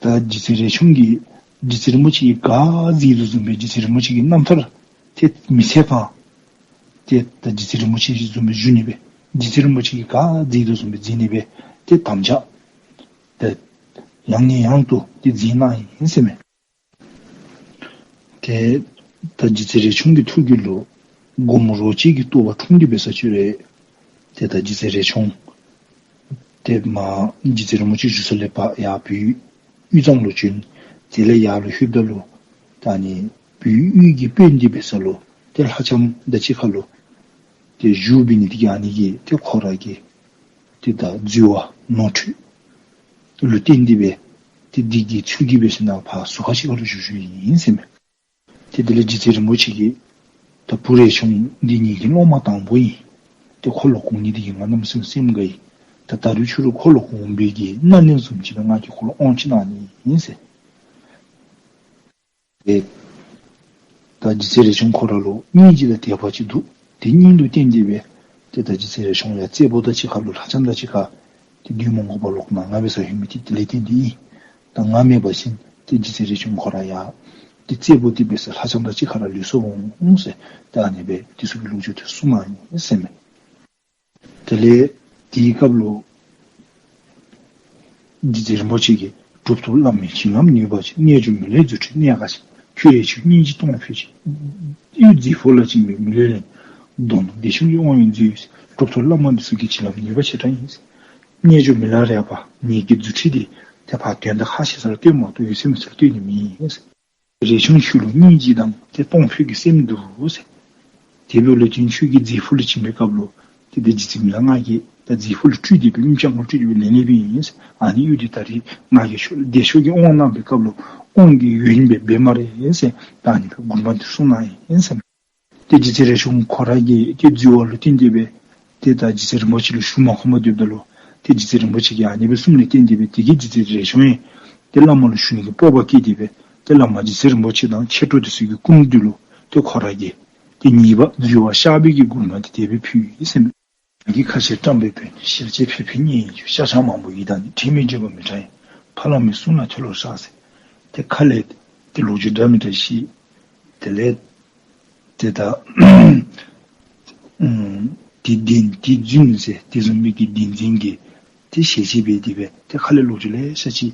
ད་རྗེ་བཙུན་རས་ཆུང་གིས་རྗེ་བཙུན་རིན་པོ་ཆེ་གིས་ག་མཛད་དོ་བཟུམ་སྦེ་རྗེ་བཙུན་རིན་པོ་ཆེ་གི་རྣམ་ཐར་ཏེ་མི་ཚེ་གང་ཏེ་ད་རྗེ་བཙུན་རིན་པོ་ཆེ་བཟུམ་སྦེ་བཞུགས་ནི་སྦེ་རྗེ་བཙུན་རིན་པོ་ཆེ་གིས་ག་མཛད་དོ་བཟུམ་སྦེ་མཛད་ནི་སྦེ་ཏེ་དམ་བཅའ་ཏེ་ཡང་ནས་ཡང་དུ་ཏེ་མཛད་གནང་ཡི་ཟེར་མས། ཏེ་ད་རྗེ་བཙུན་རས་ཆུང་གི་ཐུགས་རྒྱུད་ལུ་སྒོམ་རོ་གཅིག་གི་རྟོགས་པ་འཁྲུངས་ཏེ་འབད་ས་ཅིག་རུང་ཏེ་ད་རྗེ་བཙུན་རས་ཆུང་ཏེ་མར་རྗེ་བཙུན་རིན་པོ་ཆེ་བཞུགས་ས་ལས་ཕར་ཡར་བོད་དབུས་གཙང་ལུ་བྱོན། དེ་ལས་ཡར་ལུ་ལྷོདཔ་ད་ལུ་ ད་ཨ་ནི་བོད་ཡུལ་གྱི་དཔོན་འདི་འབད་ས་ལུ་ཏེ་ལྷ་ལྕམ་དང་གཅིག་ཁར་ལུ་ཏེ་བཞུགས་འབད་ནི་འདི་གིས་ཨ་ནི་གིས་ཏེ་ཁོ་ར་གི་ཏེ་ད་འཛོལ་བ་ནོར་འཁྲུལ་ལུ་བརྟེན་ཏེ་སྦེ་ཏེ་འདི་གི་ཚུལ་གྱིས་འབད་ཞིན་ན་ཕར་ཟུར་ཁ་ཅིག་ཁར་ལུ་བཞུགས་བཞུགསཔ་ཨིན་ཟེར་མས། ཏེ་དེ་ལས་རྗེ་བཙུན་རིན་པོ་ཆེ་གིས་ད་བུ་རས་ཆུང་འདི་ངེ་གི་སློབ་མ་དང་པོ་ཨིན། ཏེ་ཁོ་ལུ་དགོངས་ནི་འདི་གིས་ང་གནམ་མེད་ས་མེད་སེམས་དགའ་ཡི། ད་ད་རུང་ཁྱོད་ར་ཁོ་ལུ་དགོངས་པའི་གི་སྣེ་ལེན་བཟུམ་ཅིག་སྦེ་ང་གིས་ཁོ་ལུ་དབང་ཅིག་གནང་ནི་ཨིན་ཟེར། ཏེ་ད་རྗེ་བཙུན་རས་ཆུང་ཁོ་ར་ལུ་སྙིང་རྗེ་དང་དད་པ་ཅིག་འདུག། དེ་སྙིང་ལུ་བརྟེན་ཏེ་སྦེ་ཏེ་ད་རྗེ་བཙུན་རས་ཆུང་ཡང་བཙད་པོ་དང་གཅིག་ཁར་ལུ་ལྷ་ལྕམ་དང་གཅིག་ཁར་ཏེ་བདུད་མོ་འགོག་པ་ལོག་ན་ང་འབད་སར་ལྷོད་མི་འདི་དེ་ལས་བརྟེན་ཏེ་ཨིན། ད་ང་མེད་པ་ཅིན་ཏེ་རྗེ་བཙུན་རས་ཆུང་ཁོ་ར་ཡང་ཏེ་བཙད་པོ་འདི་འབད་སར་ལྷ་ལྕམ་དང་གཅིག་ཁར་ལུས་སོ་འོང་ཟེར། ད་ཨ་ནི་སྦེ་དེ་ཚུ་གི་ལོ་རྒྱུས་དེ་གསུངས་གནང་ཡི་ཟེར་མས། དེ་ལས་དེའི་སྐབས་ལུ་རྗེ་བཙུན་རིན་པོ་ཆེ་གིས་གྲུབ་ཐོབ་བླ་མའི་བྱིན་རླབས་ནུས་པ་ཅན། རྣལ་འབྱོར་མི་ལའི་རྫུ་འཕྲུལ་གནད་འགག་ཅན། ཁྱོད་རས་ཆུང་སྙིང་རྗེའི་གཏོང་ཕོད་ཅིང་། གཡུལ་མཛེས་ཕུག་ལ་བྱིན་པའི་མི་ལུས་ལེན། མདོར་ན་བདེ་མཆོག་གི་དབང་ཡོད་མཛོད། གྲུབ་ཐོབ་བླ་མ་འདི་ཚུ་གི་བྱིན་རླབས་ནུས་པ་ཆེ་དྲགས་ཨིན། རྣལ་འབྱོར་མི་ལ་རས་པ་ངེ་གི་རྫུ་འཕྲུལ་འདི་ཏེ་ཕར་དོན་དག་ཁ་ཤས་ས་ལུ་སྟོན་མ་གཏོགས་ཡོད་ཚད་མེད་ཚད་ལུ་སྟོན་ནི་མེད་ཟེར། རས་ཆུང་ཁྱོད་ལུ་སྙིང་རྗེ་དང་ཏེ་གཏོང་ཕོད་ཀྱི་སེམས་འདུག་ཟེར། དེ་འབདཝ་ལས་བརྟེན་ཁྱོད་ཀྱིས་མཛེས་ཕུག་ལུ་བྱིན་པའི་སྐབས་ལུ་ཏེ་ཏེ་རྗེ་བཙུན་མི་ལ་ང་གིས་ད་མཛེས་ཕུག་ལུ་སྤྲུལ་ཏེ་སྦེ་དབུས་གཙང་ཁ་ལུ་སྤྲུལ་ཏེ་སྦེ་ལེན་ནི་སྦེ་ཨིན་ཟེར། ཨ་ནི་གཡུལ་འདི་ད་རིས་ང་གིས་ཁྱོད་ལུ་བདེ་མཆོག་གི་དབང་གནང་བའི་སྐབས་ལུ་དབང་གི་ཡོན་སྦེ་འབད་སྨ་རེ་ཟེར། ད་ཨ་ནི་སྦེ་མགུར་མ་འདི་གསུངས་གནང་ཡི་ཟེར། ཏེ་རྗེ་བཙུན་རས་ཆུང་ཁོ་ར་གི་ཏེ་འཛོལ་བ་ལུ་བརྟེན་ཏེ་སྦེ་ཏེ་ད་རྗེ་བཙུན་རིན་པོ་ཆེ་ལུ་ཞུ་མ་ཁོམ་པར་སྡོདཔ་ད་ལུ་ཏེ་རྗེ་བཙུན་རིན་པོ་ཆེ་གིས་ཨ་ནི་སྦེ་གསུངམ་ལས་བརྟེན་ཏེ་སྦེ་དེ་གིས་རྗེ་བཙུན་རས་ཆུང་ཡང་ཏེ་བླ་མ་ལུ་ཞུ་ནི་གི་སྤོབས་པ་སྐྱེས་ཏེ་སྦེ་ཏེ་བླ་མ་རྗེ་བཙུན་རིན་པོ་ཆེ་དང་མཆེད་གྲོགས་དེ་ཚུ་གི་སྐུ་མདུན་ལུ་ཏེ་ཁོ་ར་གིས་ཏེ་ཉེས་པ་འཛོལ་བ་བཤགས་པའི་གི་མགུར་མ་འདི་དེ་སྦེ་ཕུལ་ཡི་ཟེར་མས། ང་གིས་ཁ་བཤད་བཀྲམ་པའི་བོན། ཞལ་བཅས་ཕུལ་ཕུལ་སྙན་ཡིད་འཇུག། ཤ་ཆང་མང་པོ་ཡི་དྭགས་ནི། དྲི་མེད་བརྗོད་པར་མི་གྲགས་ཡིན། ཕ་བླ་མའི་གསུང་ལ་མཐོལ་ལོ་བཤགས་ཟེར། ཏེ་ཁ་ལས་ཏེ་ལོ་རྒྱུས་འདྲ་མི་འདྲ་བཤད། དེ་ལས་ཏེ་ད་ཨམ་དེ་བདེན་དེ་རྫུན་ཟེར་དེ་བཟུམ་མའི་གི་བདེན་རྫུན་གྱི་ཏེ་ཞལ་བཞེས་འབད་དེ་སྦེ་ཏེ་ཁ་ལས་ལོ་རྒྱུས་ལེ་ཤ་ཅིག་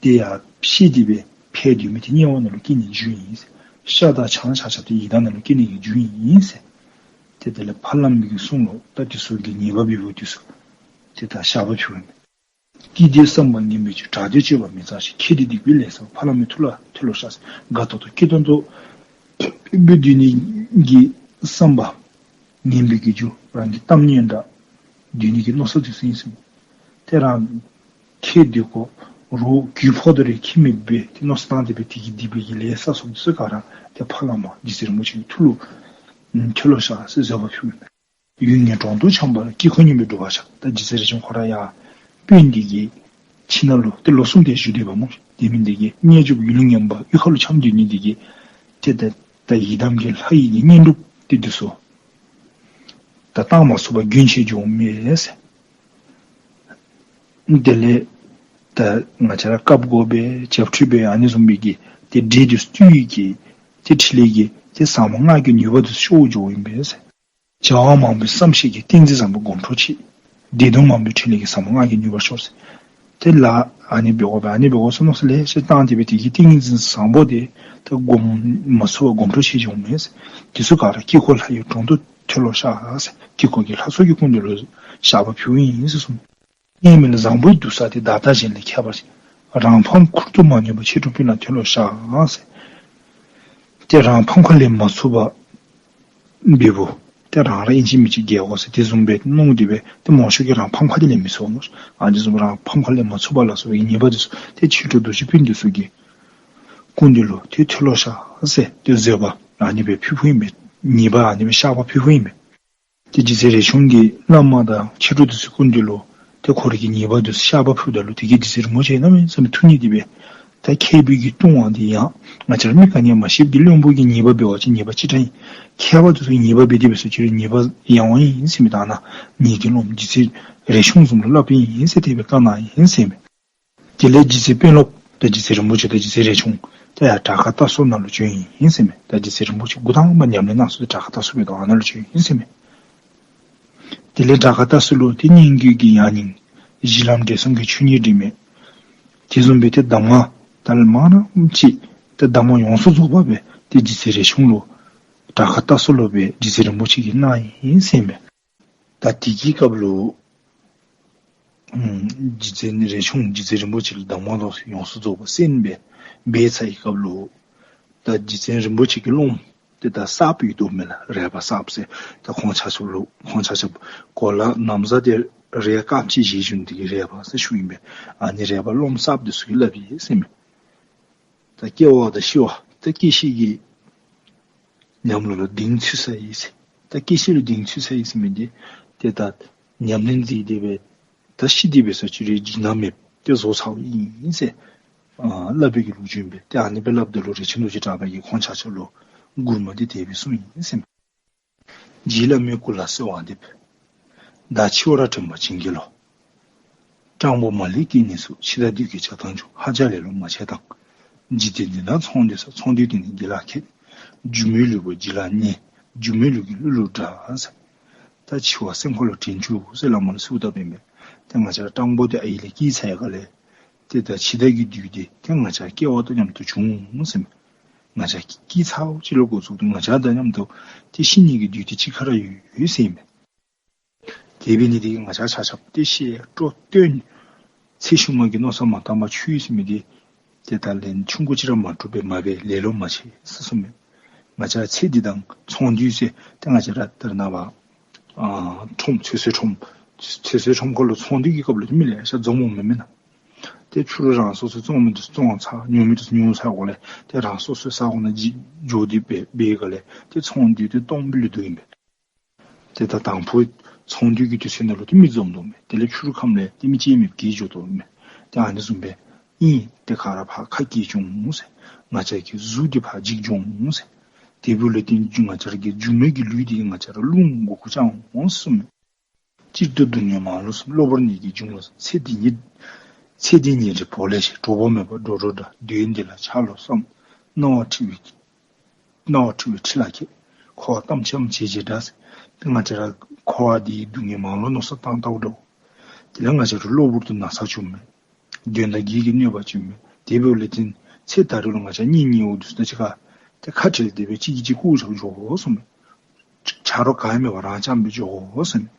ཏེ་ཡར་བཤད་དེ་སྦེ་ཕྱད་དེ་མི་ཏེ་དམྱལ་བ་ནང་ལུ་སྐྱེ་ནི་རྒྱུ་ཨིན་ཟེར། ཤ་དང་ཆང་ཆ་ཁྱབ་ཏེ་ཡི་དྭགས་ནང་ལུ་སྐྱེ་ནི་གི་རྒྱུ་ཨིན་ཟེར། ཏེ་དེ་ལས་ཕ་བླ་མའི་གི་གསུང་ལུ་ད་དེ་ཚུ་གི་ཉེས་པ་འབད་བ་དེ་ཚུ་ཏེ་ད་བཤགས་པ་ཕུལཝ་ཨིན། སྐྱིད་དེ་བསམ་པ་ངན་པའི་རྒྱུ། གྲགས་དེ་སྤྱོད་པ་མི་གཙང་ཞིང་། ཁེ་དེ་སྡིག་པའི་ལས་བསགས་པ། ཕ་བླ་མའི་ཐུགས་ལ་མཐོལ་ལོ་བཤགས་ཟེར། དགའ་ཏོག་ཏོ་སྐྱིད་ཏོང་ཏོ་སྦེ་སྡོད་ནི་གི་བསམ་པ་ངན་པའི་གི་རྒྱུ་རང་གི་གཏམ་སྙན་གྲགས་སྡོད་ནི་གི་མནོ་བསམ་དེ་ཚུ་ཨིན་ཟེར། ཏེ་རང་ཁེ་སྡིག་གོ་རོགས་རྒྱུ་ཕོག་དོ་རེ་ཁེ་མི་འབད་དེ་མནོ་བསམ་བཏང་སྟེ་སྦེ་དེ་གི་སྡིག་པའི་གི་ལས་བསགས་སོང་དེ་ཚུ་ག་ར་ཏེ་ཕ་བླ་མ་རྗེ་བཙུན་རིན་པོ་ཆེ་གི་ཐུགས་ལུ་མཐོལ་ལོ་བཤགས་ཟེར་བཟོད་པ་ཕུལཝ་ཨིན། ཡུལ་ངན་གྲོང་དུ་འཁྱམས་པ་ལ། དཀྱིལ་འཁོར་ཉམས་པས་སྒྲུབ་པར་བྱ། ད་རྗེ་བཙུན་རས་ཆུང་ཁོ་ར་ཡང་དཔོན་འདི་གི་ཁྱིམ་ནང་ལུ་ཏེ་ལོ་གསུམ་དེ་བཞུགས་སྡོདཔ་སྨོ། དེ་མིན་འདི་གིས་རྣལ་འབྱོར་པ་ཡུལ་ངན་པ་གཡུས་ཁ་ལུ་འཁྱམས་སྡོད་ནི་འདི་གིས་ཏེ་ད་ད་ཡི་དམ་གྱི་ལྷ་ཡི་གི་བསྙེན་སྒྲུབ་ཏེ་འདི་ཚུ་ད་བཏང་མ་ཚུགས་པར་རྒྱུན་ཆད་འགྱོཝ་མས་ཟེར། དེ་ལས་ད་ང་བཅས་ར་བཀའ་བསྒོ་འབད་བྱབས་ཁྲུས་འབད་ཨ་ནི་བཟུམ་མའི་གི་ཏེ་འདྲེ་འདི་ཚུ་བཏུལ་ནི་གི་ཏེ་ཕྲིན་ལས་ཀྱིས་ཏེ་ཟབ་མོ་སྔགས་ཀྱི་ནུས་པ་འདི་ཚུ་ཤོར་འགྱོཝ་ཨིན་པས་ཟེར། བྱ་བ་མང་པོའི་བསམ་ཤེས་ཀྱིས། ཏིང་འཛིན་བཟང་པོའི་སྒོམ་འཕྲོ་ཆད། བདེ་སྡུག་མང་པོའི་ཕྲིན་ལས་ཀྱིས། ཟབ་མོ་སྔགས་ཀྱི་ནུས་པ་ཤོར་ཟེར། ཏེ་ལཱ་ཨ་ནི་འབད་དགོ་པས་ཨ་ནི་འབད་དགོ་ཟེར་མནོ་བསམ་ལེ་ཤ་བཏང་སྟེ་སྦེ་དེ་གིས་ཏིང་འཛིན་བཟང་པོ་དེ་ཏེ་སྒོམ་མ་ཚུགས་པར་སྒོམ་འཕྲོ་ཆད་འགྱོཝ་མས་ཟེར། དེ་ཚུ་ག་ར་དཀྱིལ་འཁོར་ལྷ་ཡི་དྲུང་དུ་མཐོལ་ལོ་བཤགས་ཟེར། དཀྱིལ་འཁོར་གྱི་ལྷ་ཚོགས་ཀྱི་སྐུ་མདུན་ལུ་བཤགས་པ་ཕུལཝ་ཨིན་ཟེར་གསུངས། ངེས་མེད་ལ་བཟང་པོའི་དུར་ས་དེ། བདག་ལྟ་གཞན་ལས་ཁྱད་པར་ཅན། རང་ཕམ་ཁུར་དུ་མ་ཉོན་པར། མཆེད་གྲོགས་སྤུན་ལ་མཐོལ་ལོ་བཤགས་ཟེར། ཏེ་རང་ཕམ་ཁ་ལས་མ་ཚུགས་པར་འབདཝ་ཏེ་རང་ར་ཨིན་ཅི་མིན་ཅི་རྒྱལ་དགོ་ཟེར་དེ་བཟུམ་སྦེ་མནོ་སྟེ་སྦེ་ཏེ་མང་ཤོས་ཀྱིས་རང་ཕམ་ཁ་དེ་ལས་མི་ཚུགས་ནུག། ཨ་ནི་བཟུམ་རང་ཕམ་ཁ་ལས་མ་ཚུགས་པ་ལ་སོགས་པའི་ཉེས་པ་དེ་ཚུ་ཏེ་མཆེད་གྲོགས་རྡོ་རྗེ་སྤུན་དེ་ཚུ་གི་སྐུ་མདུན་ལུ་ཏེ་མཐོལ་ལོ་བཤགས་ཟེར་ཏེ་བཟོད་པ་ཨ་ནི་སྦེ་ཕུལ་ཕུལཝ་ཨིན་པས། ཉེས་པ་ཨ་ནི་སྦེ་བཤགས་པ་ཕུལ་ཕུལཝ་ཨིན་པས། ཏེ་རྗེ་བཙུན་རས་ཆུང་གིས་བླ་མ་དང་མཆེད་གྲོགས་དེ་ཚུ་སྐུ་མདུན་ལུ་ཏེ་ཁོ་ར་གི་ཉེས་པ་དེ་ཚུ་བཤགས་པ་ཕུལཝ་ད་ལུ་དེ་གིས་རྗེ་བཙུན་རིན་པོ་ཆེ་གནམ་མེད་ས་མེད་ཐུགས་མཉེས་ཏེ་སྦེ་ད་མཁས་པའི་གི་ལྟུང་བ་འདི་ཡང་ང་བཅས་ར་མི་ག་ནི་ཡང་མ་ཤེསཔ་གི་བློན་པོ་གི་ཉེས་པ་འབད་བ་ཅིན་ཉེས་པ་ཅིག་དྲག་ཨིན། མཁས་པ་དེ་ཚུ་ཉེས་པ་འབད་དེ་འབད་སོང་ཅི་རུང་ཉེས་པ་ཡང་བ་ཨིན་ཟེར་མི་ད་ནཱ་ངེ་གི་སློབ་མ་རྗེ་བཙུན་རས་ཆུང་བཟུམ་ལུ་སླབ་ཨིན་ཟེར་དེ་སྦེ་བཀའ་གནང་ཡི་ཟེར་མས། དེ་ལས་རྗེ་བཙུན་དཔོན་སློབ་དང་རྗེ་བཙུན་རིན་པོ་ཆེ་དང་རྗེ་བཙུན་རས་ཆུང་ད་ཡར་བྲག་དཀར་རྟ་སོ་ནང་ལུ་བྱོན་ཡི་ཟེར་མས། ད་རྗེ་བཙུན་རིན་པོ་ཆེ་འགོ་དང་པ་ཉམས་ལེན་གནང་ས་དེ་བྲག་དཀར་རྟ་སོ་སྦེ་དོ་ཨ་ནཱ་ལུ་བྱོན་ཡི་ཟེར་མས། དེ་ལས་བྲག་དཀར་རྟ་སོ་ལུ་ཏེ་སྙན་བརྒྱུད་ཀྱི་ཡང་སྙིང་གཞི་ལམ་འབྲས་གསུམ་གྱི་ཆོས་ཉིད་དྲི་མེད་དེ་བཟུམ་སྦེ་ཏེ་གདམས་ངག་ད་མང་རབས་ཅིག་ཏེ་གདམས་ངག་ཡོངས་སུ་རྫོགས་པ་སྦེ་ཏེ་རྗེ་བཙུན་རས་ཆུང་ལུ་བྲག་དཀར་རྟ་སོ་ལུ་སྦེ་རྗེ་བཙུན་རིན་པོ་ཆེ་གིས་གནང་ཡི་ཟེར་མས། ད་དེ་གི་སྐབས་ལུ་ཨམ་རྗེ་བཙུན་རས་ཆུང་རྗེ་བཙུན་རིན་པོ་ཆེ་ལུ་གདམས་ངག་ཡོངས་སུ་རྫོགས་པ་གསན་སྦེ་འབད་ཚར་བའི་སྐབས་ལུ་ད་ ད་རྗེ་བཙུན་རིན་པོ་ཆེ་གི་སློབམ་དེ་ད་གསརཔ་ཡོད་དོ་མེན་ན། རས་པ་གསརཔ་ཟེར། ད་ཁོང་ཆ་ཁྱབ་ལུ་ཁོང་ཆ་ཁྱབ་གོ་ལ་ན་བཟའ་དེ་རས་དཀརཔོ་ཅིག་བཞེས་བྱུང་། དེ་གིས་རས་པ་ཟེར་ཞུཝ་ཨིན་པས། ཨ་ནི་རས་པ་སློབམ་གསརཔ་དེ་ཚུ་གིས་སླབ་ཡི་ཟེར་མས། ད་སྐྱེ་བ་དང་ཤི་བ་ད་སྐྱེ་ཤི་གི་ཉམས་ལེན་ལུ་གདེང་ཚུད་ས་ཨིན་ཟེར། ད་སྐྱེ་ཤི་ལུ་གདེང་ཚུད་ས་ཨིན་ཟེར་མི་འདི་ཏེ་ད་ཉམས་ལེན་མཛད་དེ་སྦེ་ད་ཤི་སྟེ་སྦེ་ས་ཅིག་ར་འཇིགས་སྣང་མེདཔ་ཏེ་བཟོ་ཚརཝ་ཨིན་ཟེར། ཨ་སླབ་པའི་གི་ལོ་རྒྱུས་ཨིན་པས། ཏེ་ཨ་ནི་སྦེ་སླབ་ད་ལུ་རས་ཆུང་རྡོ་རྗེ་གྲགས་པ་གིས་ཁོང་ཆ་ཁྱབ་ལུ་མགུར་མ་འདི་དེ་སྦེ་གསུངས་ཡི་ཟེར་མས། རྗེ་བླ་མའི་སྐུ་ལ་གསོལ་བ་འདེབས། བདག་འཆི་བར་དྲན་པ་བྱིན་གྱིས་རློབས། སྤྲང་པོ་མ་ལུས་སྐྱེས་ནས་སུ། འཆི་བདག་བདུད་ཀྱི་ཇ་ཐང་ཆུ། ཧ་ཅང་ལེ་ལོ་མ་བྱེད་དང་། འཇིག་རྟེན་འདི་ན་ཚོང་འདུས་ས། ཚོང་འདུས་འདི་ནི་སྒྱིད་ལ་ཁད། སྒྱུ་མའི་ལུས་པོ་སྒྱིད་ལ་ཉལ། སྒྱུ་མའི་ལུས་ཀྱི་ལུས་ལུ་འདྲ་ཟེར། ད་འཆི་བ་སེམས་ཁ་ལུ་དྲན་བཅུག་ཟེར་བླ་མ་ལུ་གསོལཝ་བཏབ་ཨིན་པས། ཏེ་ང་བཅས་ར་སྤྲང་པོ་འདི་ཨའི་ལས་སྐྱེས་ཚར་ཡི་ག་ལས། ཏེ་ད་འཆི་བདག་གི་བདུད་འདི་ཏེ་ང་བཅས་སྐྱེ་བ་དང་མཉམ་དུ་འབྱུང་ཟེར་མས། ང་བཅས་སྐྱེས་ཚརཝ་ཅིག་ལུ་འགོ་བཙུགས་ཏེ་ང་བཅས་དང་མཉམ་དུ་ཏེ་ཤི་ནི་གི་བདུད་འདི་གཅིག་ཁར་ར་ཡོད་ཡོད་ཟེར་ཨིན་མས། དེ་འབད་ནི་འདི་གིས་ང་བཅས་ཆ་ཁྱབ་ཏེ་བཤད་སྤྲོ་སྟོན། ཚེ་ཤུལ་མ་གི་མནོ་བསམ་མ་བཏང་པར་ཆོས་ཟེར་མི་འདི་ཏེ་ད་ལན་ཆུང་ཀུ་ཅིག་ར་མ་འགྲུབ་པས། མ་འབད་ལེ་ལོ་མ་བྱེད་ཟེར་གསུངས་མས། ང་བཅས་ཚེ་འདི་དང་ཚོང་འདུས་ཟེར་ཏེ་ང་བཅས་ར་ད་རེས་ནངས་པ་ཨ་ཁྲོམ་ཚོད་བསྲེ་ཁྲོམ་ཚོད་བསྲེ་ཁྲོམ་ཁར་ལུ་ཚོང་འདུས་ཀྱི་སྐབས་ལུ་མི་ལེ་ཤ་འཛོམས་འོང་མས་མེན་ན། ཏེ་ཕྱི་རུ་རང་སོ་སོ་བཙོང་མི་འདི་བཙོང་ཚར་ཉོ་མི་འདི་ཉོ་ཚར་གོ་ལས་ཏེ་རང་སོ་སོའི་ས་གོ་ནང་འགྱོ་སྟེ་འབད་འབད་ག་ལས་ཏེ་ཚོང་འདུས་འདི་སྟོངམ་སྦེ་ལུས་དོ་ཨིན་པས། ཏེ་ད་དང་ཕུ་ཚོང་འདུས་ཀྱི་དུས་ཚོད་ནང་ལུ་ཏེ་མི་འཛོམས་དོ་མས། དེ་ལས་ཕྱི་རུ་ཁམས་ལས་ཏེ་མི་སྐྱེ་མེདཔ་གིས་འགྱོ་དོ་མས། ཏེ་ཨ་ནི་བཟུམ་སྦེ་ཨིན། ཏེ་ག་ར་ཕར་ཁ་སྐྱེས་འགྱོ་འོང་ཟེར། ང་བཅས་ཀྱི་གཟུགས་འདི་ཕར་འཇིག་འགྱོ་འོང་ཟེར། དེ་འབདཝ་ལས་ཏེ་ང་བཅས་ར་གི་སྒྱུ་མའི་གི་ལུས་འདི་ང་བཅས་ར་རླུང་འགོ་ཁུག་རྐྱབ་འོང་གསུངས་མས། སྤྱིར་དུ་སྡུག་བསྔལ་མང་ལོ་གསུམ། གློ་བུར་ནད་ཀྱི་འབྱུང་བ་གསུམ། ཚེ་འདི་ཉིད་ཚེ་འདི་ཉིད་རི་བོ་ལས་ཆེ། གྲོགས་པོ་མེད་པར་འགྲོ་འགྲོ་འདྲ། དུས་འདི་ལ་ཆགས་ལོ་བསམ། སྣང་བ་འཁྲུལ་བའི་སྣང་བ་འཁྲུལ་བའི་འཁྲུལ་ལ་སྐྱེ། འཁོར་བ་གཏམ་འཆལ་བྱེད་ཅེས་འདྲ་ཟེར། ཏེ་ང་བཅས་ར་འཁོར་བ་འདིའི་སྡུག་བསྔལ་མང་ལོ་མནོ་བསམ་བཏང་བལྟཝ་འདྲཝ། དེ་ལས་ང་བཅས་ར་གློ་བུར་དུ་ན་ཚ་བྱུངམ་མས། གདོན་དང་བགེགས་ཀྱི་གནོད་པ་བྱུངམ་མས། དེ་འབདཝ་ལས་ཏེ་ཚེ་ད་རེས་ལུ་ང་བཅས་གཉེན་ཉེཝ་འདི་ཚུ་དང་གཅིག་ཁར་ཏེ་ཁ་བྲལ་ཏེ་སྦེ་གཅིག་གིས་གཅིག་བཀོ་བཞག་འགྱོ་དགོ་གསུངས་མས། ཆ་རོགས་ག་ཡང་མེད་པར་རང་རྐྱངམ་སྦེ་འགྱོ་དགོ་གསུངས་མས།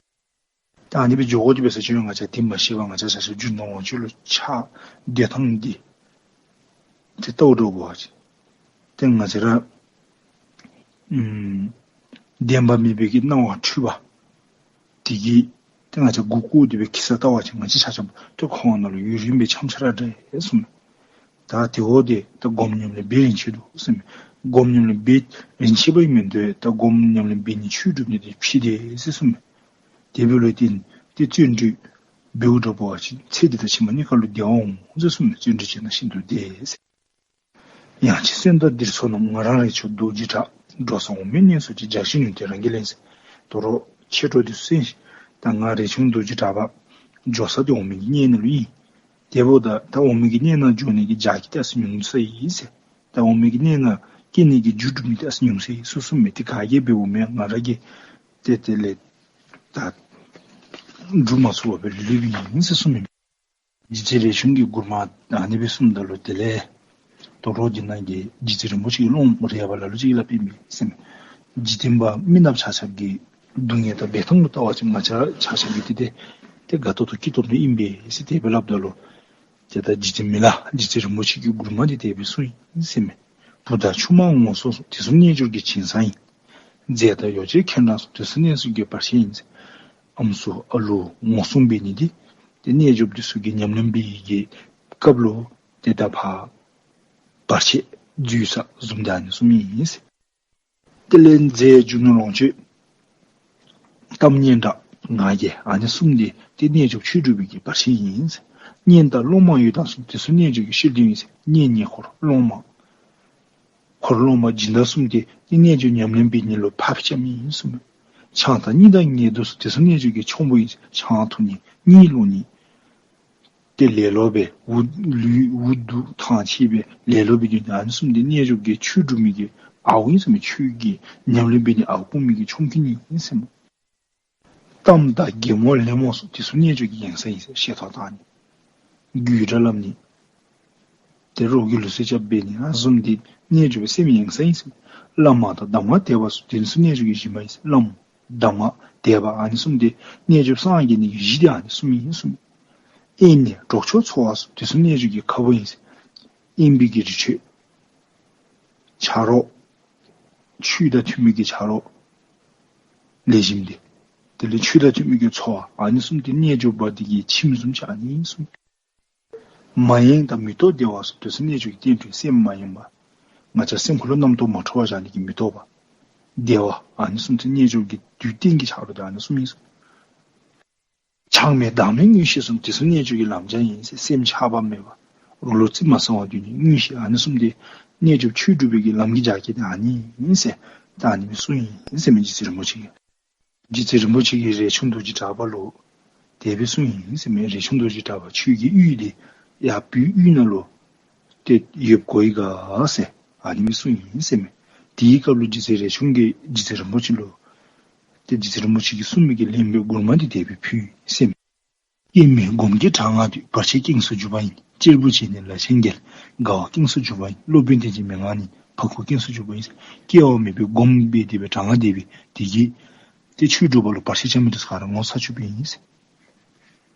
ད་ཨ་ནི་སྦེ་འགྱོ་དགོ་དེ་སྦེ་ཟེར་ཞུ་ནི། ང་བཅས་འདི་མ་ཤེས་པར་ང་བཅས་ཆ་ཁྱབ་རྒྱུ་ནོར་ལོངས་སྤྱོད་ལུ་ཆགས་སྡོད་ཐངས་འདི་ཏེ་བལྟཝ་འདྲཝ་འབད་བ་ཅིན་ཏེ་ང་བཅས་ར་ཨམ་བདེན་པ་མེད་པའི་གི་སྣང་བ་འཁྲུལ་པ་དེ་གིས་ཏེ་ང་བཅས་མགུ་སྐོར་ཏེ་སྦེ་འཁྱིད་ས་བལྟ་བ་ཅིན་ང་བཅས་ཆ་ཁྱབ་ཏེ་ཁོང་ནང་ལུ་ཡུན་རིངམོ་སྦེ་འཁྱམས་འཁྱམས་ར་འདྲ་ཟེར་གསུངས་མས། ད་དེ་འོ་དེ་ད་སྒོམ་ཉམས་ལེན་འབད་རན་ཆི་འདུག་ཟེར་མས། སྒོམ་ཉམས་ལེན་འབད་རན་ཆི་བ་ཨིན་མི་འདི་ད་སྒོམ་ཉམས་ལེན་འབད་ནི་ཆོས་སྒྲུབ་ནི་དེ་ཕྱི་དེ་ཟེར་གསུངས་མས། དེ་འབདཝ་ལས་ཏེ་ཏེ་བརྩོན་འགྲུས་འབདཝ་འདྲཝ་འབད་བ་ཅིན་ཚེ་འདི་དང་ཕྱི་མ་གཉིས་ཀ་ལུ་བདེ་བ་འོང་ཟེར་གསུངས་མས། བརྩོན་འགྲུས་བྱས་ན་ཤིན་ཏུ་བདེ་ཟེར། ཡང་ཅིན་གསོན་དང་འདིར་སོང་ན། ང་རང་རས་ཆུང་རྡོ་རྗེ་གྲགས། འགྲོ་ས་འོ་མའི་གནས་སུ་སྐྱེས། རྒྱགས་ཤིང་ཉུལ་ཏེ་རང་གིས་ལེན་ཟེར། དོ་རུང་ཆོས་གྲོགས་འདི་ཚུ་གསན་ཤིག། ད་ང་རས་ཆུང་རྡོ་རྗེ་གྲགས་པ་འགྱོ་ས་འདི་འོ་མའི་གི་གནས་ནང་ལུ་ཨིན། དེ་འབདཝ་ད་ད་འོ་མའི་གི་གནས་ནང་འགྱོ་ནི་གི་རྒྱགས་ཀྱི་ཏེ་ཨ་ཙི་ཉུང་ས་ཨིན་ཟེར། ད་འོ་མའི་གི་གནས་ནང་སྐྱེ་ནི་གི་རྒྱུ་སྒྲུབ་ནི་ཏེ་ཨ་ཙི་ཉུང་ས་ཨིན་ཟེར་གསུངས་མས། ཏེ་ག་གིས་འབདཝ་མེན། ང་ར་གིས་ཏེ་དེ་ལས་ད་སྒྲུབ་མ་ཚུགས་པར་སྦེ་ལུས་པའི་ཨིན་ཟེར་གསུངས་མས། རྗེ་བཙུན་རས་ཆུང་གིས་མགུར་མ་ཨ་ནི་སྦེ་གསུངམ་ད་ལུ་དེ་ལས་དོ་རུང་འདི་ནང་གི་རྗེ་བཙུན་རིན་པོ་ཆེ་གི་སློབམ་རས་པ་ལ་ལུ་ཅིག་གིས་སླབ་ཨིན་པས་ཟེར་མས། འཇིག་རྟེན་པ་མི་ནགཔ་ཆ་ཁྱབ་ཀྱི་སྡུག་བསྔལ་དང་འབད་ཐངས་ལུ་བལྟ་བ་ཅིན་ང་བཅས་ཆ་ཁྱབ་ཀྱི་འདི་ཏེ་ཏེ་དགའ་ཏོག་ཏོ་སྐྱིད་ཏོང་ཏོ་ཨིན་པས་ཟེར་དེ་སྦེ་སླབ་ད་ལུ་ཏེ་ད་རྗེ་བཙུན་མི་ལ་རྗེ་བཙུན་རིན་པོ་ཆེ་གི་མགུར་མ་འདི་དེ་སྦེ་གསུངས་ཡི་ཟེར་མས། བུ་དང་ཆུང་མ་ངོ་སྲུང་སོགས། དེ་ཚུ་རྣལ་འབྱོར་གྱི་བྱིན་ས་ཡིན། མཛེ་དང་ཡོ་བྱད་ཁྱེད་རང་སོགས། དེ་ཚུ་གནས་སོ་སྐྱེ་བར་ཆད་ཡིན་ཟེར། ཨམ་སྲུ་ཨ་ལུ་ངོ་སྲུང་འབད་ནི་འདི་ཏེ་རྣལ་འབྱོར་འདི་ཚུ་གིས་ཉམས་ལེན་འབད་ནི་གི་སྐབས་ལུ་ཏེ་ད་ཕར་བར་ཆད་འཛུལ་ས་བཟུམ་འདི་ཨ་ནི་གསུངམ་ཨིན་ཟེར། དེ་ལས་མཛེ་རྒྱུ་ནོར་ལོངས་སྤྱོད་གཏམ་སྙན་གྲགས་ང་རྒྱལ་ཨ་ནི་གསུམ་འདི་ཏེ་རྣལ་འབྱོར་ཆོས་སྒྲུབ་པའི་གི་བར་ཆད་ཡིན་ཟེར། གཉེན་དང་སློབ་མ་ཡོད་དང་གསུམ། དེ་ཚུ་རྣལ་འབྱོར་གྱི་ཤུལ་འདི་ཡིན་ཟེར། གཉེན་ཉེ་འཁོར་སློབ་མ་འཁོར་སློབ་མ་སྦྱིན་བདག་གསུམ་འདི་ཏེ་རྣལ་འབྱོར་ཉམས་ལེན་འབད་ནི་ལུ་ཕར་བཅའ་མི་ཨིན་གསུངས་མས། ཆང་དང་གཉིད་དང་ཉལ་འདུག་སོགས། དེ་ཚུ་རྣལ་འབྱོར་གྱི་འཆོམ་པོ་ཡིན་ཟེར། ཆང་འཐུང་ནི་གཉིད་ལོག་ནི་ཏེ་ལེ་ལོ་སྦེ་འུ་ལུས་འུ་སྡུག་ཐང་ཆད་སྦེ་ལེ་ལོ་སྦེ་སྡོད་ནི་ཨ་ནི་གསུམ་འདི་རྣལ་འབྱོར་གྱི་ཆོས་སྒྲུབ་མི་གི་ཨརཝ་ཨིན་ཟེར་མས། ཆོས་ཀྱི་ཉམས་ལེན་འབད་ནི་ཨརཝ་སྤུངས་མི་གི་ཆོམ་རྐུན་ཨིན་ཟེར་མས། གཏམ་དང་གད་མོ་ལད་མོ་སོགས། དེ་ཚུ་རྣལ་འབྱོར་གྱི་ཡེངས་ས་ཡིན་ཟེར། བཤད་ཐོ་བཏང་ནི་རྒྱུད་སྒྲ་སླབ་ནི་ཏེ་རོགས་ཀྱི་ལུགས་སྲོལ་རྐྱབ་འབད་ནི་ཨ་ནི་གསུམ་འདི་རྣལ་འབྱོར་པའི་སེམས་ཡེངས་ས་ཡིན་ཟེར། བླ་མ་དང་གདམས་ངག་དད་པ་སོགས། དེ་ཚུ་རྣལ་འབྱོར་གྱི་གཞི་མ་ཡིན་ཟེར། བླམ་གདམས་ངག་དད་པ་ཨ་ནི་གསུམ་འདི་རྣལ་འབྱོར་སངས་རྒྱས་ནི་གི་གཞི་འདི་ཨ་ནི་གསུམ་ཡིན་གསུངས་མས། དབེན་གནས་གྲོགས་མཆོག་འཚོ་བ་སོགས། དེ་ཚུ་རྣལ་འབྱོར་གྱི་ཁ་བུབ་ཡིན་ཟེར། དབེན་པའི་གི་རི་ཁྲོད་ ཆ་རོགས། ཆོས་དང་མཐུན་མི་གི་ཆ་རོགས་ལེགས་ཤོམ་འདི། དེ་ལས་ཆོས་དང་མཐུན་མི་གི་འཚོ་བ། ཨ་ནི་གསུམ་འདི་རྣལ་འབྱོར་པ་འདི་གི་ཁྱིམ་བཟུམ་ཅིག་ཨ་ནི་གསུམ། མ་ཡེངས་དང་མི་རྟོག་བདེ་བ་གསུམ་དེ་ཚུ་རྣལ་འབྱོར་གྱི་རྟེན་འབྲེལ། སེམས་མ་ཡེངས་པ། ང་བཅས་སེམས་ཁ་ལུ་རྣམ་རྟོག་མ་འཕྲོ་བར་བཞག་ནི་གི་མི་རྟོག་པ། བདེ་བ། ཨ་ནི་གསུམ་དེ་རྣལ་འབྱོར་གྱི་དུས་གཏན་གྱི་ཆ་རོགས་དེ་ཨ་ནི་གསུམ་ཨིན་ཟེར། ཆགས་མེད་བདག་མེད་མངོན་ཤེས་གསུམ་དེ་ཚུ་རྣལ་འབྱོར་གྱི་ལམ་སྦྱངས་ཨིན་ཟེར། སེམས་ཆགས་པ་མེད་པ། རོ་ལུ་རྩིབ་མ་ཟ་བར་སྡོད་ནི་མངོན་ཤེས། ཨ་ནི་གསུམ་དེ་རྣལ་འབྱོར་ཆོས་སྒྲུབ་པའི་གི་ལམ་གྱི་རྒྱ་སྐྱེད་དེ་ཨ་ནི་ཨིན་ཟེར། ད་ཨ་ནི་སྦེ་གསུངས་ཡི་ཟེར་མས་རྗེ་བཙུན་རིན་པོ་ཆེ་གིས། རྗེ་བཙུན་རིན་པོ་ཆེ་གིས་རས་ཆུང་རྡོ་རྗེ་གྲགས་པ་ལུ་དེ་སྦེ་གསུངས་ཡི་ཟེར་མས། རས་ཆུང་རྡོ་རྗེ་གྲགས་པ་ཁྱོད་ཀྱི་གཡུས་འདི་ཡར་བོད་ཡུལ་ནང་ལུ་ཏེ་ཡོདཔ་གོ་ཡི་ག་ཟེར་ཨ་ནི་སྦེ་གསུངས་ཡི་ཟེར་མས། དེའི་སྐབས་ལུ་རྗེ་བཙུན་རས་ཆུང་གིས་རྗེ་བཙུན་རིན་པོ་ཆེ་ལུ་ཏེ་རྗེ་བཙུན་རིན་པོ་ཆེ་གིས་གསུངས་མི་གི་ལན་སྦེ་མགུར་མ་འདི་དེ་སྦེ་ཕུལ་ཡི་ཟེར་མས། སྐྱེ་མེད་སྒོམ་གྱི་གྲངས་ལྔ་འདུས། བར་ཆད་སྐྱེངས་སུ་གྱུར་པ་ཡིན། གཅེར་བུ་བྱས་ནས་ལ་ཆེན་རྒྱལ། དགའ་བ་སྐྱེངས་སུ་གྱུར་པ་ཡིན། སློབ་དཔོན་བསྟེན་ཅིང་མན་ངག་ཉན། ཕ་ཁུ་སྐྱེངས་སུ་གྱུར་པ་ཡིན་ཟེར། སྐྱེ་བ་མེད་པའི་སྒོམ་འབད་དེ་སྦེ་གྲངས་ལྔ་འདུས་པའི་དེ་གིས་ཏེ་ཆོས་སྒྲུབ་པ་ལུ་བར་ཆད་རྐྱབ་མི་འདི་ཚུ་ག་ར་ངོ་ཚ་བཅུགཔ་ཨིན་ཟེར།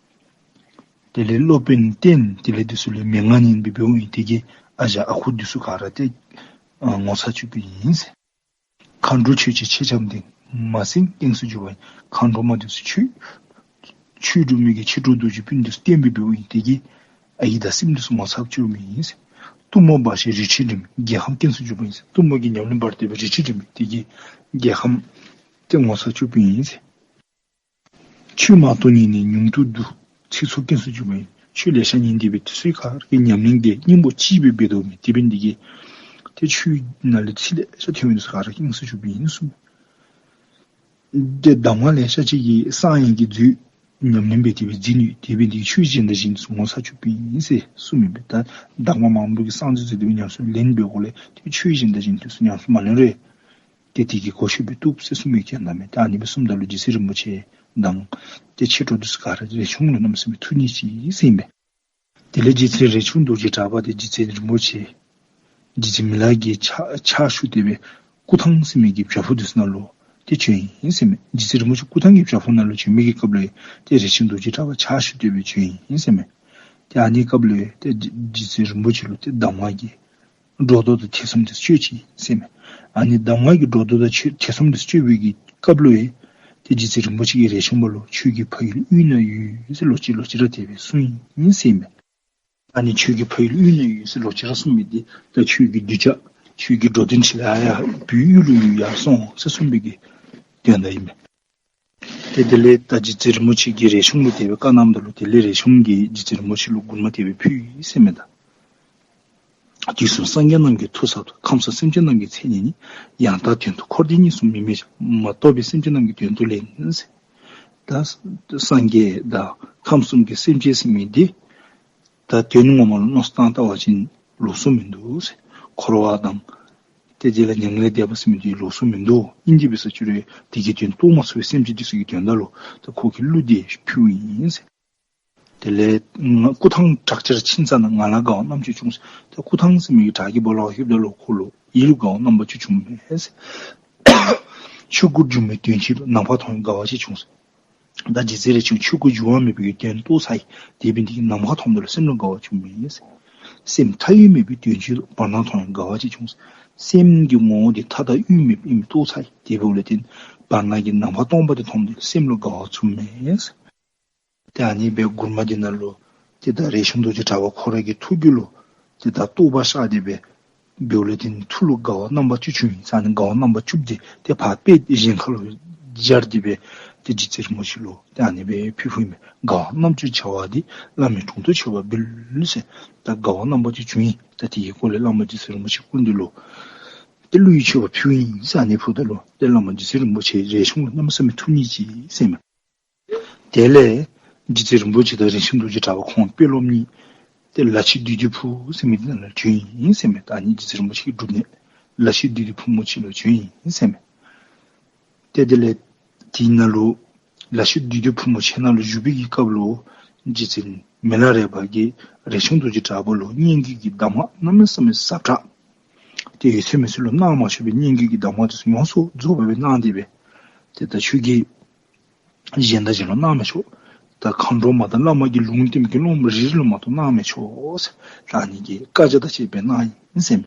དེ་ལས་སློབ་དཔོན་བསྟེན། དེ་ལས་འདི་ཚུ་ལུ་མན་ངག་ཉན་སྦེ་འབདཝ་ཨིན། དེ་གིས་ཨ་ཞང་ཨ་ཁུ་འདི་ཚུ་ག་ར་ཏེ་ཨ་ངོ་ཚ་བཅུགཔ་ཨིན་ཟེར། མཁའ་འགྲོ་མཆོད་ཅིང་མཆེད་ལྕམ་བསྟེན། མ་སྲིང་སྐྱེངས་སུ་གྱུར་པ་ཡིན། མཁའ་འགྲོ་མ་འདི་ཚུ་ཆོས་ཆོས་སྒྲུབ་མི་གི་མཆེད་གྲོགས་རྡོ་རྗེ་སྤུན་འདི་ཚུ་བསྟེན་སྦེ་འབདཝ་ཨིན། དེ་གིས་ཨའི་དང་སྲིངམོ་འདི་ཚུ་ངོ་ཚ་བཅུགཔ་ཨིན་ཟེར། གཏུམ་མོ་འབའ་ཞིག་རི་ཁྲོད་རིམ། རྒྱལ་ཁམས་སྐྱེངས་སུ་གྱུར་པ་ཡིན་ཟེར། གཏུམ་མོ་གི་ཉམས་ལེན་འབད་དེ་སྦེ་རི་ཁྲོད་རིམ་པས། དེ་གིས་རྒྱལ་ཁམས་ཏེ་ངོ་ཚ་བཅུགཔ་ཨིན་ཟེར། ཆོས་མང་དུ་ཉན་ནས་ཉུང་དུ་བསྡུ། ཚིག་ཚོགས་སྐྱེངས་སུ་གྱུར་པ་ཡིན། ཆོས་ལེ་ཤ་ཉན་ཏེ་སྦེ་དེ་ཚུ་ག་ར་གི་ཉམས་ལེན་འདི་སྙིང་པོ་གཅིག་སྦེ་འབད་དོ་མས། དེ་འབད་ནི་འདི་གིས་ཏེ་ཆོས་ནང་ལས་ཚིག་ལེ་ཤ་ཐོན་མི་འདི་ཚུ་ག་ར་སྐྱེངས་སུ་གྱུར་པ་ཨིན་གསུངས། ཏེ་གདམས་ངག་ལེ་ཤ་ཅིག་གིས་གསང་བའི་གི་མཛོད་ཉམས་ལེན་འབད་དེ་སྦེ་འཛིན་ཡོད། དེ་འབད་ནི་འདི་གིས་ཆོས་གཞན་དང་གཞན་འདི་ཚུ་ངོ་ཚ་བཅུགཔ་ཨིན་ཟེར་གསུངས་མི་འབད། ད་གདམས་ངག་མང་པོ་གི་གསང་མཛོད་མཛད་དེ་སྦེ་ཉམས་སུ་ལེན་པའི་སྒོ་ལས་ཏེ་ཆོས་གཞན་དང་གཞན་འདི་ཚུ་ཉམས་སུ་མ་ལེན་རུང་ཏེ་དེ་གིས་གོ་ཆོད་སྦེ་བཏུབ་ཟེར་གསུངས་མི་གི་ད་མེན། ད་ཨ་ནི་སྦེ་གསུངམ་ད་ལུ་རྗེ་བཙུན་རིན་པོ་ཆེ་དང་ཏེ་མཆེད་གྲོགས་འདི་ཚུ་ག་ར་རས་ཆུང་ལུ་གནམ་མེད་ས་མེད་ཐུགས་མཉེས་ཅི་ཟེར་ཨིན་པས། དེ་ལས་རྗེ་བཙུན་རས་ཆུང་རྡོ་རྗེ་གྲགས་པ་དེ་རྗེ་བཙུན་རིན་པོ་ཆེ་རྗེ་བཙུན་མི་ལ་གི་ཕྱག་ཕྱག་ཞུ་སྟེ་སྦེ་སྐུ་ཐང་ཟེར་མི་གི་བྱག་ཕུག་འདི་ཚུ་ནང་ལུ་ཏེ་བྱོན་ཡི་ཟེར་མས། རྗེ་བཙུན་རིན་པོ་ཆེ་སྐུ་ཐང་གི་བྱག་ཕུག་ནང་ལུ་བྱོན་མི་གི་སྐབས་ལུ་ཏེ་རས་ཆུང་རྡོ་རྗེ་གྲགས་པ་ཕྱག་ཞུ་སྟེ་སྦེ་བྱོན་ཡི་ཟེར་མས། ཏེ་ཨ་ནི་སྐབས་ལུ་ཏེ་རྗེ་བཙུན་རིན་པོ་ཆེ་ལུ་ཏེ་གདམས་ངག་གི་སྒྲོ་འདོགས་དང་ཐེ་ཚོམ་འདི་ཚུ་གཅོད་ཅི་ཟེར་མས། ཨ་ནི་གདམས་ངག་གི་སྒྲོ་འདོགས་དང་ཐེ་ཚོམ་འདི་ཚུ་གཅོད་པའི་གི་སྐབས་ལུ་ཡང་ཏེ་རྗེ་བཙུན་རིན་པོ་ཆེ་གིས་རས་ཆུང་པ་ལུ་ཁྱོད་ཀྱི་ཕ་ཡུལ་དབུས་ན་ཡོད་ཟེར་ལོག་ཅི་ལོག་ཅི་ར་དེ་སྦེ་གསུངས་ཡི་ཟེར་མས། ཨ་ནི་ཁྱོད་ཀྱི་ཕ་ཡུལ་དབུས་ན་ཡོད་ཟེར་ལོག་ཅི་ར་གསུངས་མི་འདི་ད་ཁྱོད་ཀྱི་གདུལ་བྱ་ཁྱོད་ཀྱི་འགྲོ་དོན་ཆེད་ལུ་ཡར་ཡར་བོད་ཡུལ་ལུ་ཡར་སོང་ཟེར་གསུངས་པའི་གི་དོན་དག་ཨིན་མས། ཏེ་དེ་ལས་ད་རྗེ་བཙུན་རིན་པོ་ཆེ་གིས་རས་ཆུང་ལུ་དེ་སྦེ་བཀའ་གནངམ་ད་ལུ་དེ་ལས་རས་ཆུང་གིས་རྗེ་བཙུན་རིན་པོ་ཆེ་ལུ་མགུར་མ་དེ་སྦེ་ཕུལ་ཡི་ཟེར་མས་ད། དུས་གསུམ་སངས་རྒྱས་རྣམས་ཀྱི་ཐུགས་གསལ་དུ། ཁམས་གསུམ་སེམས་ཅན་རྣམས་ཀྱི་མཚན་ཉིད་ནི། ཡང་དག་དོན་དུ་འཁོར་འདས་གཉིས་སུ་མི་དམིགས་ཤིང་། མ་རྟོགས་པའི་སེམས་ཅན་རྣམས་ཀྱི་དོན་དུ་ལེགས་ཟེར། ད་སངས་རྒྱས་དང་ཁམས་གསུམ་གྱི་སེམས་ཅན་ཟེར་མི་འདི་ད་དོན་ངོ་མ་ལུ་མནོ་བསམ་བཏང་བལྟ་བ་ཅིན་ལོགས་སུ་མིན་འདུག་ཟེར། འཁོར་བ་དང་ཏེ་དེ་ལས་མྱ་ངན་ལས་འདས་པ་ཟེར་མི་འདི་ལོགས་སུ་མིན་འདུག། ཨིན་ཏེ་འབད་ས་ཅིག་རུང་དེ་གི་དོན་རྟོགས་མ་ཚུགས་པའི་སེམས་ཅན་འདི་ཚུ་གི་དོན་དག་ལུ་ད་ཁོ་གིས་གླུ་འདི་ཕུལཝ་ཨིན་ཟེར། དེ་ལས་ང་སྐུ་ཐང་བྲག་ཅར་ཕྱིན་ཙམ་ན། ང་ལ་དགའ་བ་རྣམ་དཔྱོད་བྱུང་ཟེར། ད་སྐུ་ཐང་ཟེར་མི་གི་བྲག་གི་སྦོ་ལོགས་ལྷོདཔ་ད་ལུ་ཁོ་ལུ་ཡིད་ལུ་དགའ་བ་རྣམ་པ་བཅུ་བྱུང་མས་ཟེར། ཆོས་སྐུ་སྒྱུ་མའི་དོན་ཆེན་ལུ། ནམ་མཁའ་མཐོང་བའི་དགའ་བ་ཅིག་བྱུང་ཟེར། ད་རྗེ་བཙུན་རས་ཆུང་ཆོས་སྐུ་འགྱུར་བ་མེད་པའི་དོན་རྟོགས་ཚར་ཡི། དེ་འབད་ནི་དེ་གིས་ནམ་མཁའ་མཐོངམ་ད་ལུ་སེམས་ལུ་དགའ་བ་བྱུང་མས་ཟེར། སེམས་མཐའ་དབུས་མེད་པའི་དོན་ཆེན་ལུ། བར་སྣང་མཐོང་བའི་དགའ་བ་ཅིག་བྱུང་ཟེར། སེམས་ཀྱི་ངོ་བོ་འདི་མཐའ་དང་དབུས་མེདཔ་ཨིནམ་རྟོགས་ཚར་ཡི། དེ་འབདཝ་ལས་བརྟེན་བར་སྣང་གི་ནམ་མཁའ་སྟོང་པ་དེ་མཐོངམ་ད་ལུ་སེམས་ལུ་དགའ་བ་བྱུང་མས་ཟེར། ཏེ་ཨ་ནི་སྦེ་མགུར་མ་འདི་ནང་ལུ་ཏེ་ད་རས་ཆུང་རྡོ་རྗེ་གྲགས་པ་ཁོ་ར་གི་ཐུགས་རྒྱུད་ལུ་ཏེ་ད་རྟོགས་པ་ཤར་ཏེ་སྦེ་འབདཝ་ལས་བརྟེན་ཐུགས་ལུ་དགའ་བ་རྣམ་པ་བཅུ་བྱུང་ཡི་ཟེར། ཨ་ནི་དགའ་བ་རྣམ་པ་བཅུ་འདི་ཏེ་ཕར་དཔེ་གཞན་ཁ་ལུ་སྦྱར་ཏེ་སྦེ་ཏེ་རྗེ་བཙུན་རིན་པོ་ཆེ་ལུ་ཏེ་ཨ་ནི་སྦེ་ཕུལ་ཕུལཝ་ཨིན་མས། དགའ་བ་རྣམ་བཅུ་བྱ་བ་འདི། བླ་མའི་དྲུང་དུ་མཆོད་པ་འབུལ་ཟེར། ད་དགའ་བ་རྣམ་པ་བཅུ་བྱུང་ཡི། ད་དེ་གི་སྐོར་ལས་བླ་མ་རྗེ་བཙུན་རིན་པོ་ཆེ་སྐུ་མདུན་ལུ་ཏེ་གླུ་ཡི་མཆོད་པ་ཕུལཝ་ཨིན་ཟེར། ཨ་ནི་ཕུལཝ་ད་ལུ་ཏེ་བླ་མ་རྗེ་བཙུན་རིན་པོ་ཆེ་རས་ཆུང་ལུ་གནམ་མེད་ས་མེད་ཐུགས་མཉེས་ཅི་ཟེར་མས། དེ་ལས་རྗེ་བཙུན་རིན་པོ་ཆེ་དང་རས་ཆུང་རྡོ་རྗེ་གྲགས་པ་ཁོང་དཔོན་སློབ་གཉིས་ཏེ་ལ་ཕྱི་བདུད་འདུལ་ཕུག་ཟེར་མི་འདི་ནང་ལུ་བྱོན་ཡི་ཟེར་མས། ད་ཨ་ནི་རྗེ་བཙུན་རིན་པོ་ཆེ་གི་སྒྲུབ་གནས་ལ་ཕྱི་བདུད་འདུལ་ཕུག་མོ་ཆེ་ལུ་བྱོན་ཡི་ཟེར་མས། ཏེ་དེ་ལས་དེ་ནང་ལུ་ལ་ཕྱི་བདུད་འདུལ་ཕུག་མོ་ཆེ་ནང་ལུ་བཞུགས་པའི་གི་སྐབས་ལུ་རྗེ་བཙུན་མི་ལ་རས་པ་གིས་རས་ཆུང་རྡོ་རྗེ་གྲགས་པ་ལུ་སྙན་བརྒྱུད་ཀྱི་གདམས་ངག་གནམ་མེད་ས་མེད་ཟབ་དྲགས་ཏེ་ཡོད་ཚད་མེད་ཚད་ལུ་གནང་མ་ཆོག་པའི་སྙན་བརྒྱུད་ཀྱི་གདམས་ངག་འདི་ཚུ་ཡོངས་སུ་རྫོགས་པ་སྦེ་གནང་སྟེ་སྦེ་ཏེ་ད་ཁྱོད་ཀྱིས་གཞན་དང་གཞན་ལུ་གནང་མི་ཆོག། ད་མཁའ་འགྲོ་མ་དང་བླ་མ་གི་ལུང་བསྟན་གྱི་སློབ་མ་རེ་རེ་ལུ་མ་གཏོགས་གནང་མི་ཆོག་ཟེར། ད་ཨ་ནི་གི་བཀའ་རྒྱ་དང་བཅས་པའི་གནང་ཡི་ཟེར་མས།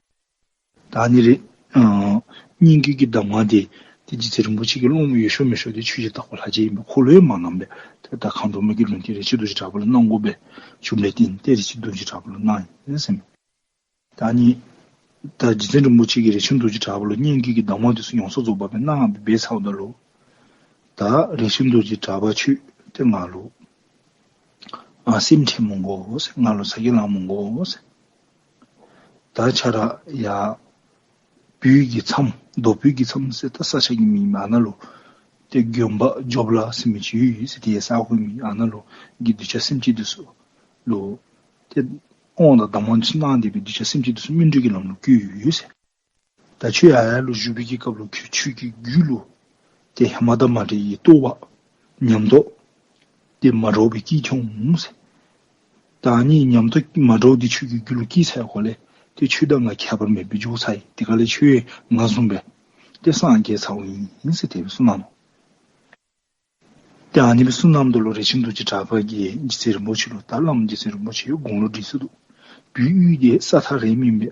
ད་ཨ་ནི་རེ་ཨ་སྙན་བརྒྱུད་ཀྱི་གདམས་ངག་འདི་ཏེ་རྗེ་བཙུན་རིན་པོ་ཆེ་གི་སློབ་མ་ཡོད་ཤོས་མེད་ཤོས་འདི་ཆོས་རྗེ་དྭགས་པོ་ལྷ་རྗེ་ཨིན་པས། ཁོ་ལུ་ཡང་མ་གནངམ་སྦེ་ཏེ་ད་མཁའ་འགྲོ་མ་གི་ལུང་བསྟན་རས་ཆུང་རྡོ་རྗེ་གྲགས་པ་ལུ་གནང་དགོ་པས་བྱུངམ་ལས་བརྟེན་ཏེ་རས་ཆུང་རྡོ་རྗེ་གྲགས་པ་ལུ་གནང་ཡི་ཟེར་མས། ད་ཨ་ནི་ད་རྗེ་བཙུན་རིན་པོ་ཆེ་གིས་རས་ཆུང་རྡོ་རྗེ་གྲགས་པ་ལུ་སྙན་བརྒྱུད་ཀྱི་གདམས་ངག་འདི་ཚུ་ཡོངས་སུ་རྫོགས་པ་སྦེ་གནང་སྦེ་འབད་ཚརཝ་ད་ལུ་ད་རས་ཆུང་རྡོ་རྗེ་གྲགས་པ་ཁྱོད་ཏེ་ང་ལུ་ཨ་སེམས་ཁྲལ་མི་དགོ་ཟེར། ང་ལུ་ཚ་གྱང་ལང་མི་དགོ་ཟེར། ད་ཁྱོད་ར་ཡར་བོད་ཀྱི་མཚམས་མདོ་བོད་ཀྱི་མཚམས་ཟེར་ད་ས་ཆ་གི་མིང་མས། ཨ་ནཱ་ལུ་ཏེ་དགོན་པ་འཇོབ་ལ་ཟེར་མི་ཅིག་ཡོད་ཟེར། དེ་ས་ཁོངས་མི་ཨ་ནཱ་ལུ་གི་གདུལ་བྱ་སེམས་ཅན་འདི་ཚུ་ལུ་ཏེ་དབང་དང་གདམས་ངག་ཚུ་གནང་སྟེ་སྦེ་གདུལ་བྱ་སེམས་ཅན་འདི་ཚུ་སྨིན་གྲོལ་གྱི་ལམ་ལུ་བཀོད་ཡོད་ཟེར། ད་ཁྱོད་ཡར་ཡར་ལུ་བཞུགས་པའི་གི་སྐབས་ལུ་ཁྱོད་ཁྱོད་ཀྱི་རྒྱུད་ལུ་ཏེ་ཧེ་མ་དང་མ་འདྲ་བའི་རྟོག་པ་ཉམས་རྟོགས་ཏེ་མ་འདྲཝ་སྦེ་སྐྱེས་འོང་ཟེར། ད་ཨ་ནི་ཉམས་རྟོགས་མ་འདྲཝ་འདི་ཁྱོད་ཀྱི་རྒྱུད་ལུ་སྐྱེས་ཚར་གོང་ལས་ཏེ་ཁྱོད་དང་ང་ཁྱད་པར་མེདཔ་སྦེ་འགྱོ་ཚར་ཡི། དེ་ཁ་ལས་ཁྱོད་ང་བཟུམ་སྦེ་ཏེ་སངས་རྒྱས་ཚརཝ་ཨིན་ཟེར་དེ་སྦེ་གསུངས་གནང་ནུག། ཏེ་ཨ་ནི་སྦེ་གསུངས་གནངམ་ད་ལུ་རས་ཆུང་རྡོ་རྗེ་གྲགས་པ་གིས་རྗེ་བཙུན་རིན་པོ་ཆེ་ལུ་ད་བླམ་རྗེ་བཙུན་རིན་པོ་ཆེ་དགུང་ལོ་བགྲེས་སོ་ནུག། བོད་ཡུལ་འདི་ས་ཐག་རིངམོ་ཨིན་པས།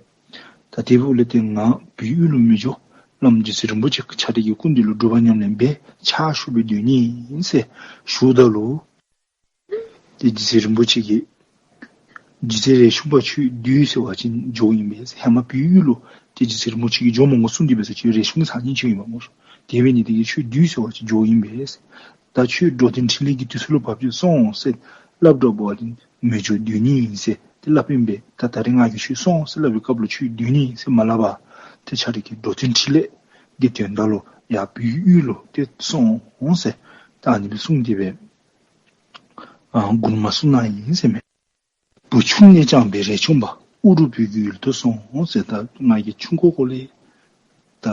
ད་དེ་འབདཝ་ལས་ཏེ་ང་བོད་ཡུལ་ལུ་མི་འགྱོ། བླམ་རྗེ་བཙུན་རིན་པོ་ཆེ་ཁྱོད་རའི་གི་སྐུ་མདུན་ལུ་སྒྲུབ་པ་ཉམས་ལེན་འབད་ཕྱག་ཞུ་སྦེ་སྡོད་ནི་ཨིན་ཟེར་ཞུཝ་ད་ལུ་ཏེ་རྗེ་བཙུན་རིན་པོ་ཆེ་གིས་རྗེ་བཙུན་རས་ཆུང་པ་ཁྱོད་སྡོད་ཟེར་བ་ཅིན་འགྱོཝ་ཨིན་པས། ཧེ་མ་བོད་ཡུལ་ལུ་ཏེ་རྗེ་བཙུན་རིན་པོ་ཆེ་གིས་འགྱོ་མི་དགོ་གསུངས་ཏེ་འབད་ས་ཁྱོད་རས་ཆུང་གི་ཚ་ཉིན་ཁྱོད་ཨིན་པས་སྨོ། དེ་འབད་ནི་དེ་གིས་ཁྱོད་སྡོད་ཟེར་བ་ཅིན་འགྱོཝ་ཨིན་པས། ད་ཁྱོད་འགྲོ་དོན་འཕྲིན་ལས་ཀྱི་དུས་ཚོད་ལུ་བབ་ཅིན་སོང་ཟེར་སླབ་འགྱོ་བ་ཅིན་མི་འགྱོ་སྡོད་ནི་ཨིན་ཟེར་ཏེ་སླབ་ཨིན་པས། ད་ད་རིས་ང་གིས་ཁྱོད་སོང་ཟེར་སླབ་པའི་སྐབས་ལུ་ཁྱོད་སྡོད་ནི་ཨིན་ཟེར་མ་སླབ་པར་ཏེ་ཁྱོད་རའི་གི་འགྲོ་དོན་འཕྲིན་ལས་ཀྱི་དོན་དག་ལུ་ཡར་བོད་ཡུལ་ལུ་ཏེ་སོང་ཟེར་ད་ཨ་ནི་སྦེ་གསུངས་ཏེ་འབད་ཨ་མགུར་མ་གསུངས་གནང་ཡི་ཟེར་མས། བུ་ཆུང་ནས་བསྐྱངས་པའི་རས་ཆུང་པ། ཨུ་རུ་བོད་ཀྱི་ཡུལ་དུ་སོང་ཟེར། ད་ང་གིས་ཆུང་ཀུ་ཀུ་ལས་ད་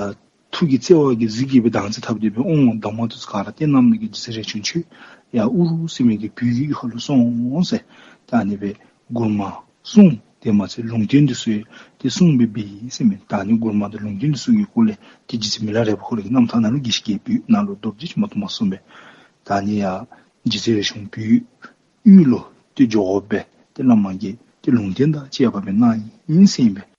ཐུགས་ཀྱི་བརྩེ་བ་གིས་གཟིགས་ཀྱིས་སྦེ་དང་ཚིག་ཐབས་ཏེ་སྦེ་དབང་གདམས་ངག་དེ་ཚུ་ག་ར་བསྟན་གནངམ་ལས་ཀྱི་རྗེ་བཙུན་རས་ཆུང་ཁྱོད་ཡར་ཨུ་རུ་ཟེར་མི་གི་བོད་ཀྱི་ཡུལ་ཁ་ལུ་སོང་ཟེར། ད་ཨ་ནི་སྦེ་མགུར་མ་གསུངས། དེ་མ་ཚད་ལུང་བསྟན་འདི་ཚུ་ཡང་ཏེ་གསུངས་སྦེ་འབད་ཡི་ཟེར་མས། ད་ཨ་ནི་མགུར་མ་དང་ལུང་བསྟན་འདི་ཚུ་གི་སྐོར་ལས་ཏེ་རྗེ་བཙུན་མི་ལ་རས་པ་ཁོ་རའི་གི་རྣམ་ཐར་ནང་ལུ་དགེ་བཤེས་དགེ་འདུན་ནང་ལུ་རྡོག་རྗེ་ཅིག་མ་གཏོགས་མ་གསུངས་པས། ད་ཨ་ནི་ཡང་རྗེ་བཙུན་རས་ཆུང་བོད་ཡུལ་ལུ་ཏེ་འགྱོ་དགོ་པས། ཏེ་བླ་མ་གིས་ཏེ་ལུང་བསྟན་དང་བཅས་པ་སྦེ་གནང་ཡི་ཟེར་ཨིན་པས།